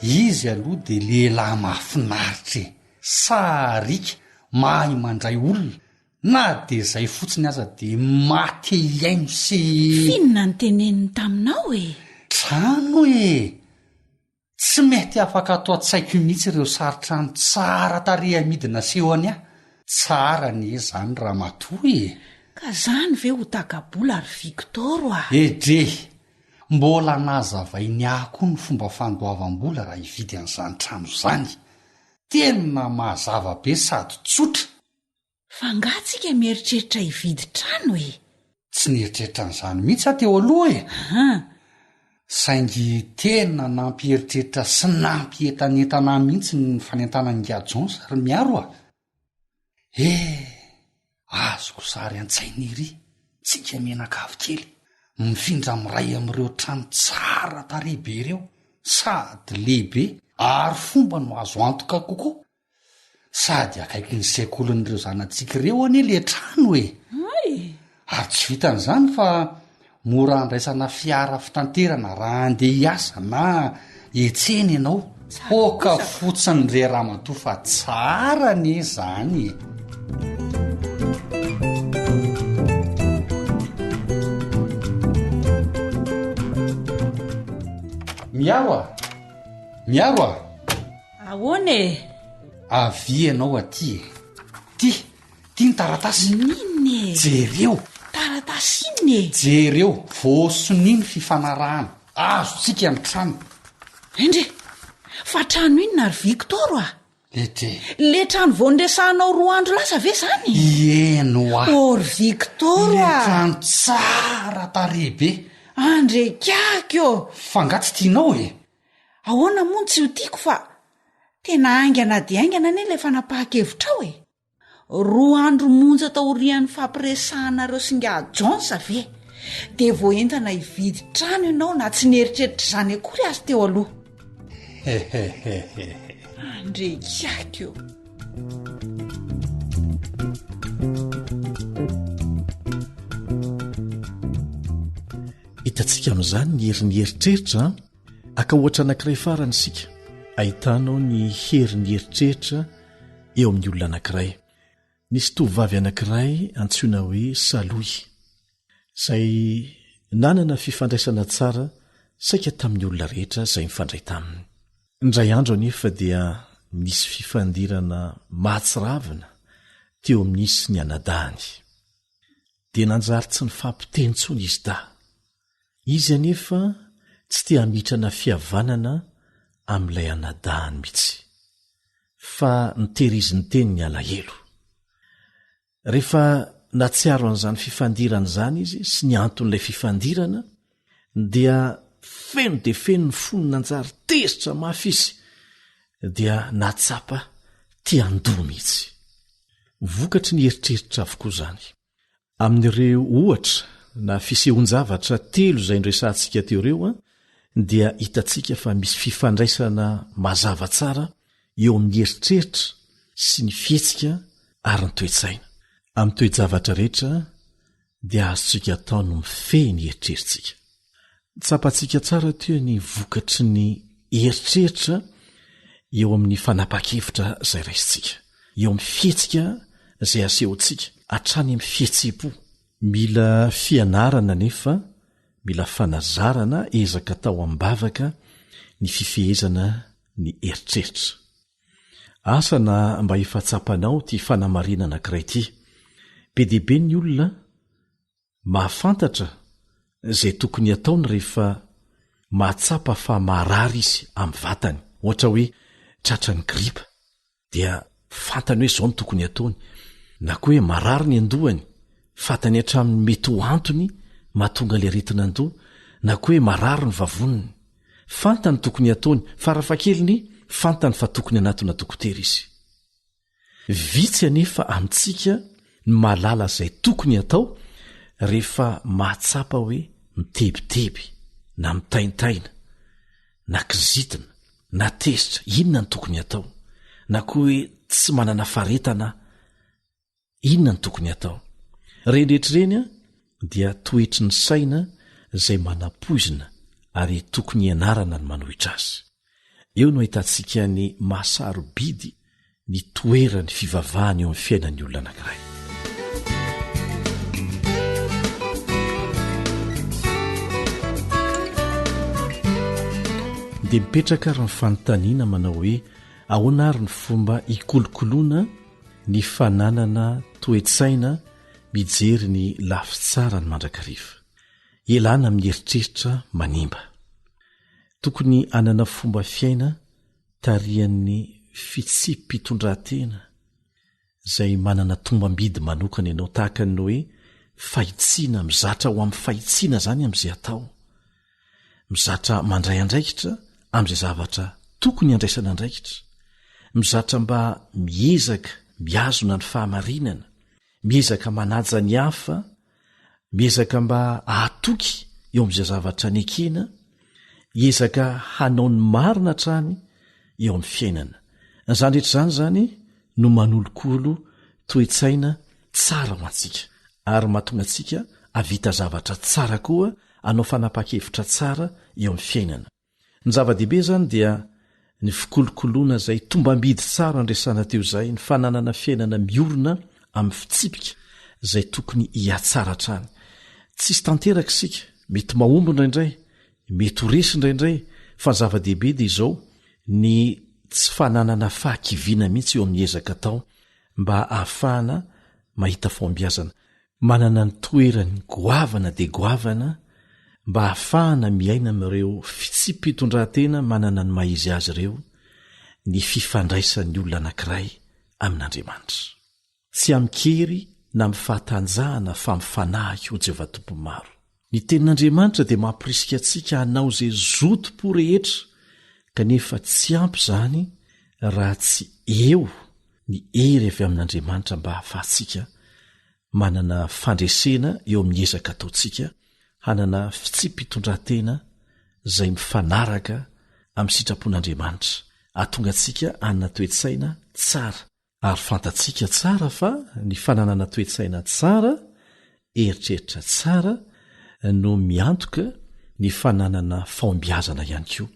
Izy aloha dia lehilahy mahafinaritra e! Sariaka, mahay mandray olona, Na dia izay fotsiny aza dia maty hihaino sy. F'inona no teneniny taminao e? Trano e! Tsy mety afaka ato an-tsaiko mihitsy ireo sary trano tsara tarehy amidy nasehony ahy. Tsara anie izany ramatoa e! Ka zany ve ho taka-bola ry Victor a! Edrey! Mbola nazavainy ahy koa ny fomba fandoavam-bola raha hividy an'izany trano izany. Tena mazava be sady tsotra. Fa angaha tsika mieritreritra hividy trano e? Tsy nieritreritra an'izany mihitsy aho teo aloha e! Ahan. Saingy tena nampieritreritra sy nampientanentana ahy mihitsy ny fanentanan'Ingahy Jones ry Miaro a! Eh! Azoko sary an-tsaina ery, tsika mianakavy kely, mifindra miray amin'ireo trano tsara tarehy be ireo, sady lehibe ary fomba no azo antoka kokoa. Sady akaikin'ny sekolin'ireo zanatsika ireo anie le trano e! Hay! Ary tsy vitan'izany fa mora andraisana fiara fitanterana raha handeha hiasa na hiantsena ianao. Hoka fotsiny re ramatoa fa tsara anie izany e! Miaro a! Miaro a! Ahoana e? Avia ianao aty e! Ty! Ty ny taratasy! Inona e? Jereo! Taratasy inona e? Jereo! Voasonia ny fifanarahana. Azontsika ny trano. Endre! Fa trano inona ry Victor a? Ete. Le trano vao niresahanao roa andro lasa ve zany? Ieny hoa. Oh ry Victor Le a! trano tsara tarehy be. Andre kiaky ô! Fa nga tsy tianao e? Ahoana moa no tsy ho tiako fa tena haingana dia haingana anie ilay fanapahan-kevitrao e! Roa andro monja taorian'ny fampiresahanareo sy ingahy Jones ve dia voaentana hividy trano ianao na tsy nieritreritra izany akory aza teo aloha? Hehehehe. Andre kiaky ô! Hitantsika amin'izany ny herin'ny eritreritra an! Haka ohatra anankiray farany isika, ahitanao ny herin'ny eritreritra eo amin'ny olona anankiray. Nisy tovovavy anankiray antsoina hoe Salohy, izay nanana fifandraisana tsara saika tamin'ny olona rehetra izay nifandray taminy. Indray andro anefa dia nisy fifandirana mahatsiravina teo amin'izy sy ny anadahiny. Dia nanjary tsy nifampiteny intsony izy dahy. Izy anefa tsy te hamitrana fihavanana amin'ilay anadahiny mihitsy, fa notehiriziny teny ny alahelo. Rehefa nahatsiaro an'izany fifandirana izany izy sy ny anton'ilay fifandirana, dia feno dia feno ny fony nanjary tezitra mafy izy, dia nahatsapa te handoa mihitsy. Vokatry ny eritreritra avokoa izany. Amin'ireo ohatra na fisehoan-javatra telo izay noresahantsika teo ireo dia hitantsika fa misy fifandraisana mazava tsara eo amin'ny eritreritra sy ny fihetsika ary ny toe-tsaina. Amin'ny toe-javatra rehetra dia azontsika atao ny mifehy ny eritreritsika. Tsapantsika tsara teo ny vokatry ny eritreritra eo amin'ny fanapahan-kevitra izay raisintsika, eo amin'ny fihetsika izay asehontsika, hatrany amin'ny fihetseham-po. Mila fianarana anefa, mila fanazarana, ezaka atao am-bavaka ny fifehezana ny eritreritra. Asa na mba efa tsapanao ity fanamarihana anankiray ity. Be dia be ny olona mahafantatra izay tokony hataony rehefa mahatsapa fa marary izy amin'ny vatany. Ohatra hoe tratran'ny gripa, dia fantany hoe izao no tokony hataony. Na koa hoe marary ny andohany, fantany hatramin'ny mety ho antony mahatonga ilay aretin'andoha, na koa hoe marary ny vavoniny. Fantany tokony hataony, farafahakeliny fantany fa tokony hanatona dokotera izy. Vitsy anefa amintsika ny mahalala izay tokony hatao rehefa mahatsapa hoe mitebiteby na mitaintaina na kizitina na tezitra, inona no tokony hatao? Na koa hoe tsy manana faharetana aho, Inona no tokony hatao? Ireny rehetra ireny dia toetry ny saina izay manapoizina ary tokony hianarana ny manohitra azy. Eo no ahitantsika ny maha sarobidy ny toeran'ny fivavahana eo amin'ny fiainan'ny olona anankiray. Dia mipetraka ary ny fanontaniana manao hoe ahoana ary ny fomba hikolokoloana ny fananana toe-tsaina mijery ny lafy tsarany mandrakariva. Ialana amin'ny eritreritra manimba. Tokony hanana fomba fiaina tarihan'ny fitsipi-pitondran-tena izay manana tombam-bidy manokana ianao, tahaka ny hoe fahitsiana, mizatra ho amin'ny fahitsiana izany amin'izay atao. Mizatra mandray andraikitra amin'izay zavatra tokony handraisana andraikitra. Mizatra mba miezaka mihazona ny fahamarinana, miezaka manaja ny hafa, miezaka mba hahatoky eo amin'izay zavatra nekena, hiezaka hanao ny marina hatrany eo amin'ny fiainana. Izany rehetra izany izany. no manolokolo toe-tsaina tsara ho antsika, ary mahatonga antsika hahavita zavatra tsara koa, hanao fanapahan-kevitra tsara eo amin'ny fiainana. Ny zava-dehibe izany dia ny fikolokoloana izay tombam-bidy tsara andresana teo izay, ny fananana fiainana miorina amin'ny fitsipika izay tokony hihatsara hatrany. Tsisy tanteraka isika, mety mahomby indraindray, mety ho resy indraindray, fa ny zava-dehibe dia izao, ny tsy fananana fahakiviana mihitsy eo amin'ny ezaka atao mba hahafahana mahita fahombiazana. Manana ny toerany goavana dia goavana mba hahafahana miaina amin'ireo fitsipi-pitondran-tena manana ny maha-izy azy ireo ny fifandraisan'ny olona anankiray amin'Andriamanitra. Tsy amin-kery na amin'ny fahatanjahana fa amin'ny Fanahy, hoy Jehovah Tompon'ny maro. Ny Tenin'Andriamanitra dia mampirisika antsika hanao izay zotom-po rehetra, kanefa tsy ampy izany raha tsy eo ny hery avy amin'Andriamanitra mba hahafahantsika manana fandresena eo amin'ny ezaka ataontsika hanana fitsipi-pitondran-tena izay mifanaraka amin'ny sitrapon'Andriamanitra, hahatonga antsika hanana toe-tsaina tsara. Ary fantatsika tsara fa ny fananana toe-tsaina tsara, eritreritra tsara, no miantoka ny fananana fahombiazana ihany koa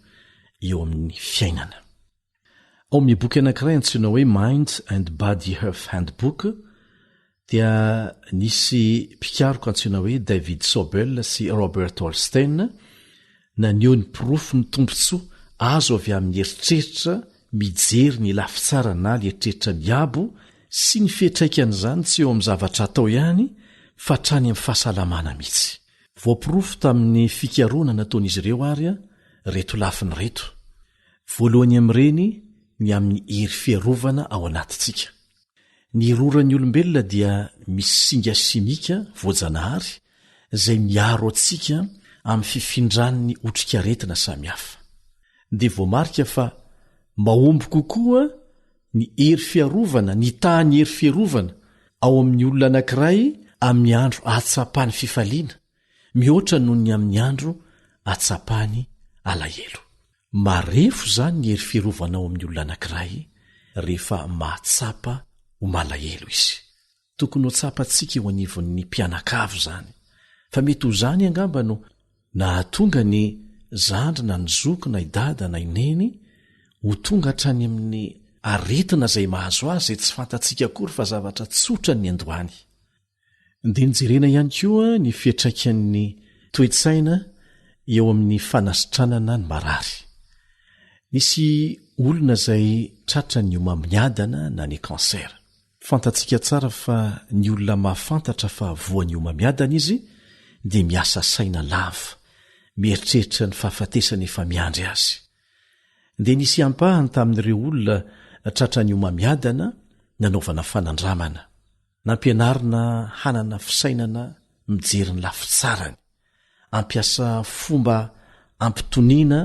eo amin'ny fiainana. Ao amin'ny boky anankiray antsoina hoe Mind and Body Health Handbook dia nisy mpikaroka antsoina hoe David Sobel sy Robert Holstein naneho ny porofon'ny tombontsoa azo avy amin'ny eritreritra mijery ny lafy tsara na ny eritreritra miabo sy ny fiantraikan'izany tsy eo amin'ny zavatra atao ihany fa hatrany amin'ny fahasalamana mihitsy. Voaporofo tamin'ny fikarohana nataon'izy ireo ary ireto lafiny ireto. Voalohany amin'ireny ny amin'ny hery fiarovana ao anatintsika. Ny roran'ny olombelona dia misy singa simika voajanahary izay miaro antsika amin'ny fifindran'ny otrikaretina samihafa. Dia voamarika fa mahomby kokoa ny hery fiarovana, ny tahan'ny hery fiarovana ao amin'ny olona anankiray amin'ny andro ahatsapany fifaliana, mihoatra noho ny amin'ny andro ahatsapany alahelo. Marefo izany ny hery fiarovana ao amin'ny olona anankiray rehefa mahatsapa ho malahelo izy. Tokony ho tsapantsika eo anivon'ny mpianakavy izany, fa mety ho izany angamba no nahatonga ny zandry na ny zoky na i dada na i neny ho tonga hatrany amin'ny aretina izay mahazo azy izay tsy fantatsika akory fa zavatra tsotra ny niandohany. Dia nojerena ihany koa ny fiantraikan'ny toe-tsaina eo amin'ny fanasitranana ny marary. Nisy olona izay tratran'ny homamiadana na ny cancer. Fantatsika tsara fa ny olona mahafantatra fa voan'ny homamiadana izy dia miasa saina lava, mieritreritra ny fahafatesana efa miandry azy. Dia nisy ampahany tamin'ireo olona tratran'ny homamiadana nanaovana fanandramana. Nampianarina hanana fisainana mijery ny lafy tsarany, hampiasa fomba ampitoniana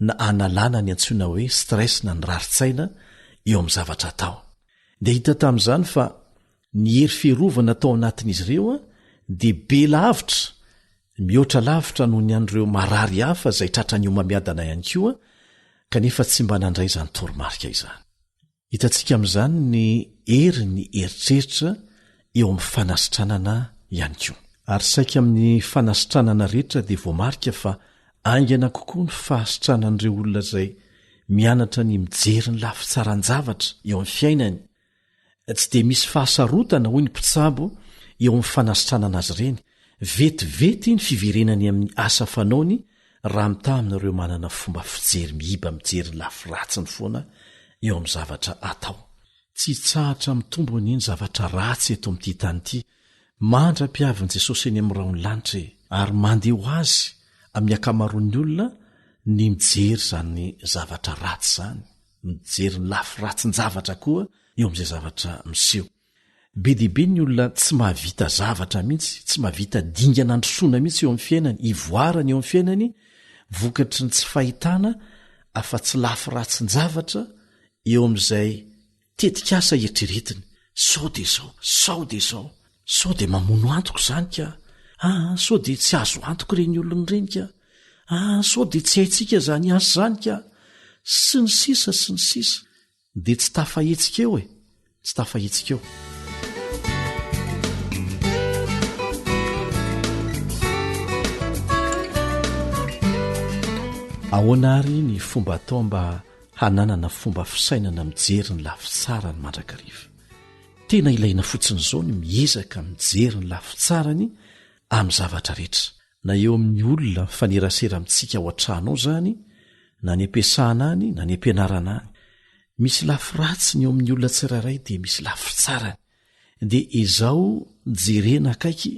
na hanalana ny antsoina hoe stress na ny rarin-tsaina eo amin'ny zavatra atao. Dia hita tamin'izany fa ny hery fiarovana tao anatin'izy ireo dia be lavitra, mihoatra lavitra noho ny an'ireo marary hafa izay tratran'ny homamiadana ihany koa, kanefa tsy mba nandray izany toromarika izany. Hitantsika amin'izany ny herin'ny eritreritra eo amin'ny fanasitranana ihany koa. Ary saika amin'ny fanasitranana rehetra dia voamarika fa haingana kokoa ny fahasitranan'ireo olona izay mianatra ny mijery ny lafy tsaran-javatra eo amin'ny fiainany. Tsy dia misy fahasarotana, hoy ny mpitsabo, eo amin'ny fanasitranana azy ireny. Vetivety ny fiverenany amin'ny asa fanaony raha mitaha amin'ireo manana fomba fijery miiba mijery ny lafy ratsiny foana eo amin'ny zavatra atao. Tsy hitsahatra mitombo anie ny zavatra ratsy eto amin'ity tany ity mandra-piavin'i Jesosy eny amin'ny rahon'ny lanitra e! Ary mandeha ho azy amin'ny ankamaroan'ny olona ny mijery izany zavatra ratsy izany, mijery ny lafy ratsin-javatra koa eo amin'izay zavatra miseho. Be dia be ny olona tsy mahavita zavatra mihitsy, tsy mahavita dingana androsoana mihitsy eo amin'ny fiainany, ivoarany eo amin'ny fiainany, vokatry ny tsy fahitana afa-tsy lafy ratsin-javatra eo amin'izay tetikasa eritreretiny. Sao dia izao, sao dia izao, sao dia mamono antoko izany ka, aa sao dia tsy azo antoka ireny olona ireny ka, aa sao dia tsy haintsika izany asa izany ka, sy ny sisa sy ny sisa. Dia tsy tafahetsika eo e! Tsy tafahetsika eo. Ahoana àry ny fomba atao mba hananana fomba fisainana mijery ny lafy tsarany mandrakariva? Tena ilaina fotsiny izao ny miezaka mijery ny lafy tsarany amin'ny zavatra rehetra, na eo amin'ny olona mifanerasera amintsika ao an-trano ao izany, na any am-piasana any, na any am-pianarana any. Misy lafy ratsiny eo amin'ny olona tsirairay dia misy lafy tsarany. Dia ezao jerena akaiky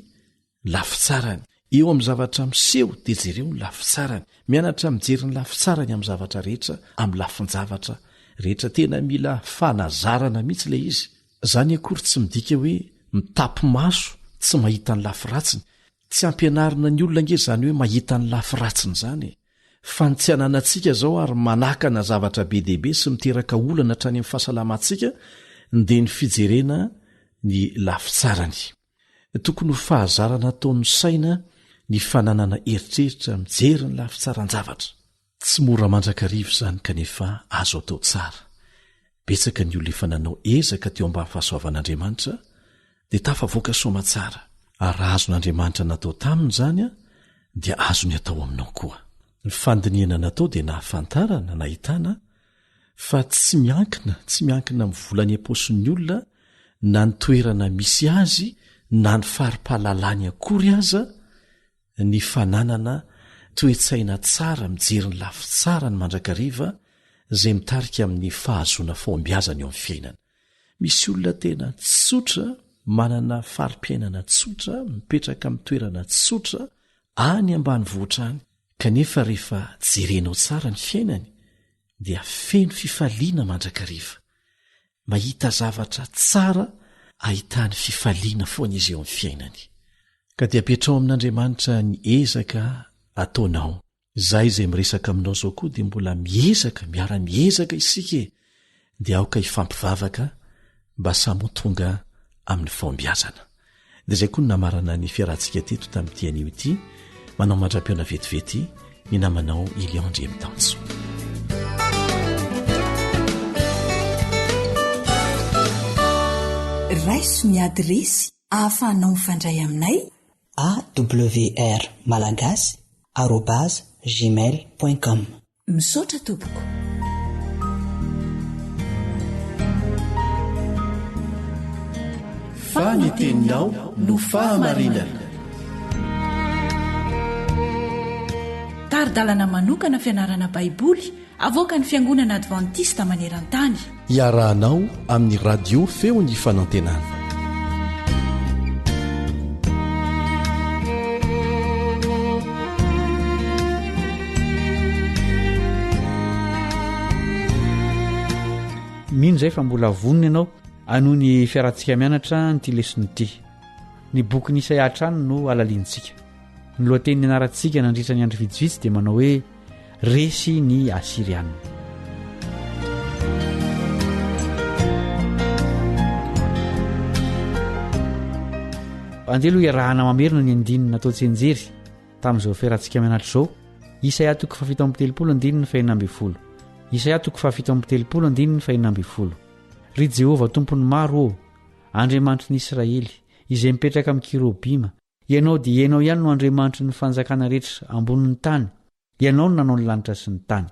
ny lafy tsarany. Eo amin'ny zavatra miseho dia jereo ny lafy tsarany. Mianatra mijery ny lafy tsarany amin'ny zavatra rehetra, amin'ny lafin-javatra rehetra. Tena mila fanazarana mihitsy ilay izy. Izany akory tsy midika hoe mitapi-maso tsy mahita ny lafy ratsiny. Tsy ampianarina ny olona ange izany hoe mahita ny lafy ratsiny izany e! Fa ny tsy ananantsika izao ary manakana zavatra be dia be sy miteraka olana hatrany amin'ny fahasalamantsika dia ny fijerena ny lafy tsarany. Tokony ho fahazarana ataon'ny saina ny fananana eritreritra mijery ny lafy tsaran-javatra. Tsy mora mandrakariva izany kanefa azo atao tsara. Betsaka ny olona efa nanao ezaka teo ambany fahasoavan'Andriamanitra dia tafavoaka soamatsara, ary raha azon'Andriamanitra natao taminy izany dia azony atao aminao koa. Ny fandinihana natao dia nahafantarana, nahitana, fa tsy miankina, tsy miankina amin'ny vola any am-paosin'ny olona na ny toerana misy azy na ny fari-pahalalany akory aza ny fananana toe-tsaina tsara mijery ny lafy tsarany mandrakariva izay mitarika amin'ny fahazoana fahombiazana eo amin'ny fiainana. Misy olona tena tsotra, manana fari-piainana tsotra, mipetraka amin'ny toerana tsotra, any ambanivohitra any, kanefa rehefa jerenao tsara ny fiainany dia feno fifaliana mandrakariva. Mahita zavatra tsara ahitany fifaliana foana izy eo amin'ny fiainany. Ka dia apetraho amin'Andriamanitra ny ezaka ataonao. Izaho izay miresaka aminao izao koa dia mbola miezaka, miara-miezaka isika e! Dia aoka hifampivavaka mba samy ho tonga amin'ny fahombiazana. Dia izay koa no namarana ny fiarahantsika teto tamin'ity anio ity. Manao mandra-pihaona vetivety ny namanao Elion Andriamitanjo. Raiso ny adiresy ahafahanao mifandray aminay. AWR Malagasy arobase gmail point com. Misaotra tompoko. Fa ny teninao no fahamarinana. Tari-dalana manokana fianarana Baiboly avoakan'ny Fiangonana Advantista maneran-tany. Iarahanao amin'ny Radio Feon'ny Fanantenana. Mino izay fa mbola vonona ianao hanohy ny fiarahantsika mianatra an'ity lesona ity. Ny bokin'i Isaia hatrany no halalintsika. Ny lohateny nianarantsika nandritra ny andro vitsivitsy dia manao hoe Resy ny Asyriana. Andeha aloha iarahana mamerina ny andininy natao tsianjery tamin'izao fiarahantsika mianatra izao. Isaia toko fahafito amby telopolo andininy fahenina ambin'ny folo. Isaia toko fahafito amby telopolo andininy fahenina ambin'ny folo. Ry Jehovah Tompon'ny maro ô, Andriamanitry ny Israely, izay mipetraka amin'ny kirobima, Ianao dia Ianao ihany no Andriamanitry ny fanjakana rehetra ambonin'ny tany, Ianao no nanao ny lanitra sy ny tany.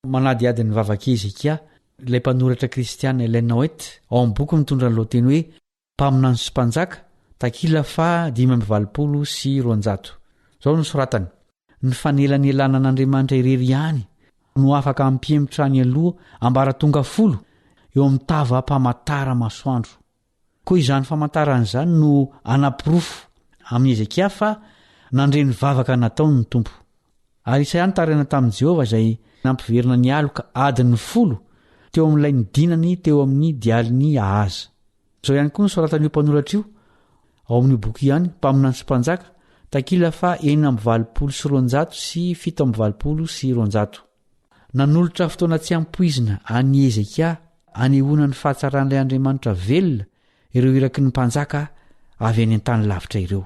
Manadihady ny vavak'i Hezekia, ilay mpanoratra kristiana Ellen White, ao amin'ny boky mitondra ny lohateny hoe Mpaminany sy Mpanjaka, takila faha 285. Izao no soratany, Ny fanelanelanan'Andriamanitra irery ihany no afaka hampihemotra any aloha ambaratonga folo eo amin'ny tavam-pamatara-masoandro. Koa izany famantarana izany no anaporofo amin'i Hezekia fa nandre ny vavaka nataony ny Tompo. Ary Isaia nitaraina tamin'i Jehovah izay nampiverina ny aloka adiny folo teo amin'ilay nidinany teo amin'ny dialin'i Ahaza. Izao ihany koa no soratan'io mpanoratra io ao amin'io boky io ihany, Mpaminany sy Mpanjaka, takila faha 286 87. Nanolotra fotoana tsy ampoizina an'i Hezekia hanehoana ny fahatsaran'ilay Andriamanitra velona ireo iraky ny mpanjaka avy any an-tany lavitra ireo.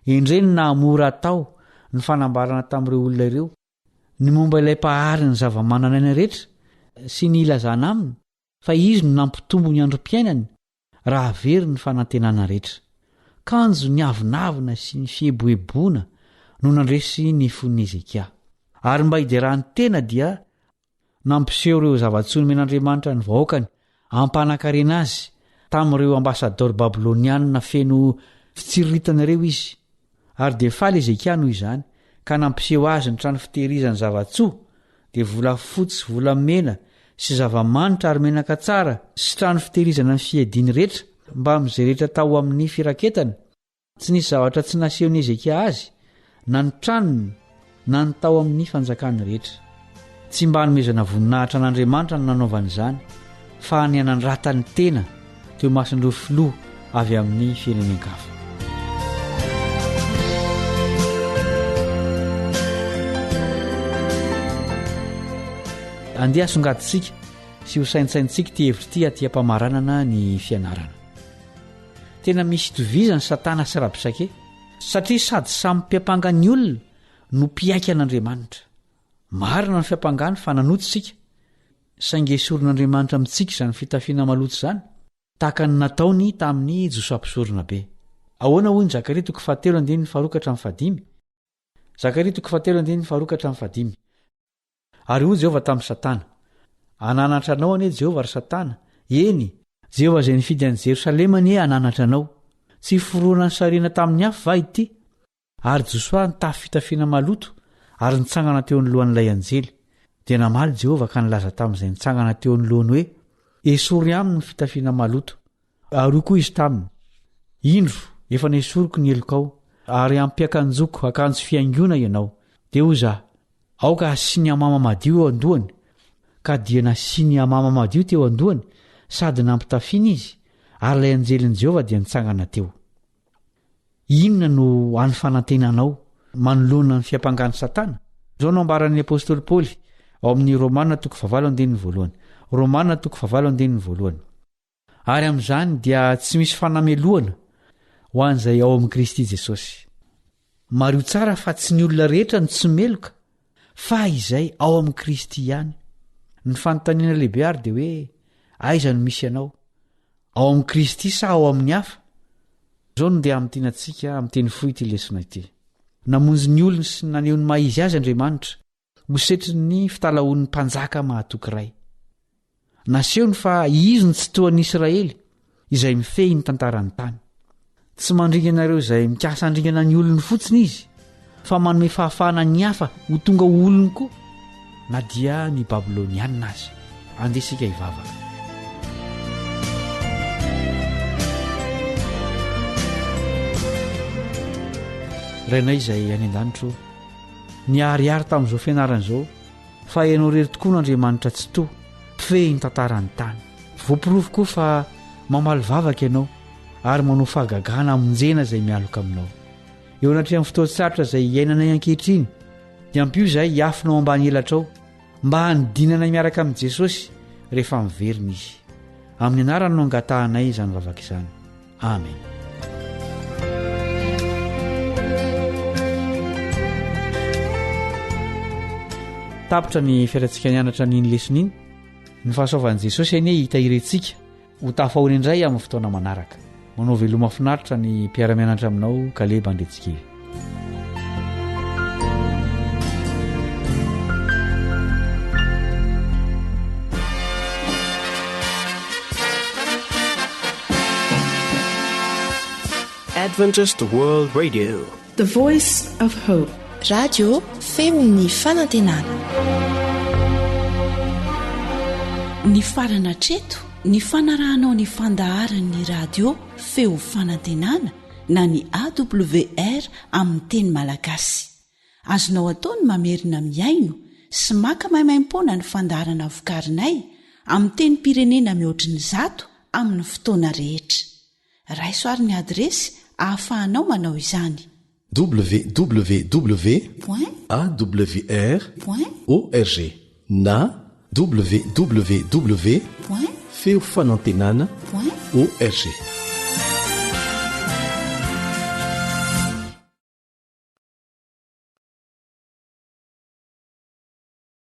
Endrey ny naha-mora atao ny fanambarana tamin'ireo olona ireo ny momba ilay Mpahary ny zava-manan'aina rehetra sy ny hilazana aminy! Fa Izy no nampitombo ny androm-piainany raha very ny fanantenana rehetra. Kanjo ny avonavona sy ny fieboeboana no nandresy ny fon'i Hezekia. Ary mba hiderany tena dia nampiseho ireo zava-tsoa nomen'Andriamanitra ny vahoakany hampanan-karena azy tamin'ireo ambasadaoro babylonianina feno fitsiriritana ireo izy. Ary dia faly Hezekia noho izany, ka nampiseho azy ny trano fitehirizany zava-tsoa, dia volafotsy sy volamena sy zava-manitra ary menaka tsara, sy trano fitehirizana ny fiadiany rehetra, mbamin'izay rehetra tao amin'ny firaketany, Tsy nisy zavatra tsy nasehon'i Hezekia azy, na ny tranony, na ny tao amin'ny fanjakany rehetra. Tsy mba hanomezana voninahitra an'Andriamanitra no nanaovany izany, fa ny hanandratany tena teo imason'ireo filoha avy amin'ny firenen-kafa. Andeha hasongadintsika sy hosaintsaintsika ity hevitra ity aty am-pamaranana ny fianarana. Tena misy itovizany Satana sy Rabsake, satria sady samy mpiampanga ny olona no mpihaika an'Andriamanitra. Marina ny fiampangany fa nanota isika, saingy esorin'Andriamanitra amintsika izany fitafiana maloto izany, tahaka ny nataony tamin'i Josoa Mpisoronabe. Ahoana hoy ny Zakaria toko fahatelo andininy faharoa ka hatramin'ny fahadimy? Zakaria toko fahatelo andininy faharoa ka hatramin'ny fahadimy. Ary hoy Jehovah tamin'i Satana, Hananatra anao anie Jehovah, ry Satana, eny, Jehovah izay nifidy an'i Jerosalema anie hananatra anao. Tsy forohana nisarihina tamin'ny afo va ity? Ary Josoa nitafy fitafiana maloto ary nitsangana teo anoloan'ilay anjely. Dia namaly Jehovah ka nilaza tamin'izay nitsangana teo anoloany hoe, Esory aminy ny fitafiana maloto. Ary hoy koa izy taminy, Indro, efa nesoriko ny helokao, ary hampiakanjoko akanjo fihaingoana ianao. Dia hoy izaho, Aoka hasiany hamama madio eo an-dohany. Ka dia nasiany hamama madio teo an-dohany, sady nampitafiany izy, ary ilay anjelin'i Jehovah dia nitsangana teo. Inona no hany fanantenanao manoloana ny fiampangan'i Satana? Izao no ambaran'ny apostoly Paoly ao amin'ny Romana toko fahavalo andininy voalohany. Romana toko fahavalo andininy voalohany. Ary amin'izany dia tsy misy fanamelohana ho an'izay ao amin'i Kristy Jesosy. Mariho tsara fa tsy ny olona rehetra no tsy meloka fa izay ao amin'i Kristy ihany. Ny fanontaniana lehibe ary dia hoe aiza no misy anao? Ao amin'i Kristy sa ao amin'ny hafa? Izao no ndeha hamintinantsika amin'ny teny fohy ity lesona ity. Namonjy ny olony sy naneho ny maha izy azy Andriamanitra ho setrin'ny fitalahoan'ny mpanjaka mahatoky iray. Nasehony fa izy no Tsitohan'ny Israely, izay mifehy ny tantaran'ny tany. Tsy mandringana ireo izay mikasa handringana ny olony fotsiny izy, fa manome fahafahana ny hafa ho tonga ho olony koa, na dia ny Babylonianina aza. Andeha isika hivavaka. Rainay izay any an-danitra ô, niharihary tamin'izao fianarana izao fa ianao irery tokoa no Andriamanitra Tsitoha, mpifehy ny tantaran'ny tany. Voaporofo koa fa mamaly vavaka ianao ary manao fahagagana hamonjena izay mialoka aminao. Eo anatrehan'ny fotoan-tsarotra izay iainanay ankehitriny, dia ampio izahay hiafina ao ambany elatrao mba hanidinanay miaraka amin'i Jesosy rehefa miverina Izy. Amin'ny anarany no angatahanay izany vavaka izany. Amen. Tapitra ny fiarantsika nianatra an'iny lesona iny. Ny fahasoavan'i Jesosy anie hitahiry antsika ho tafahoana indray amin'ny fotoana manaraka. Manao veloma finaritra ny mpiara-mianatra aminao Kaleba Andretsikely. Adventist World Radio. The Voice of Hope. Radio feon'ny fanantenana. Nifarana hatreto ny fanarahanao ny fandaharan'ny radio feo fanantenana na ny AWR amin'ny teny malagasy. Azonao atao ny mamerina mihaino sy maka maimaimpoana ny fandaharana vokarinay amin'ny tenim-pirenena mihoatry ny zato amin'ny fotoana rehetra. Raiso ary ny adiresy ahafahanao manao izany. Www. Awr. Org na www. Feofanantenana. Org.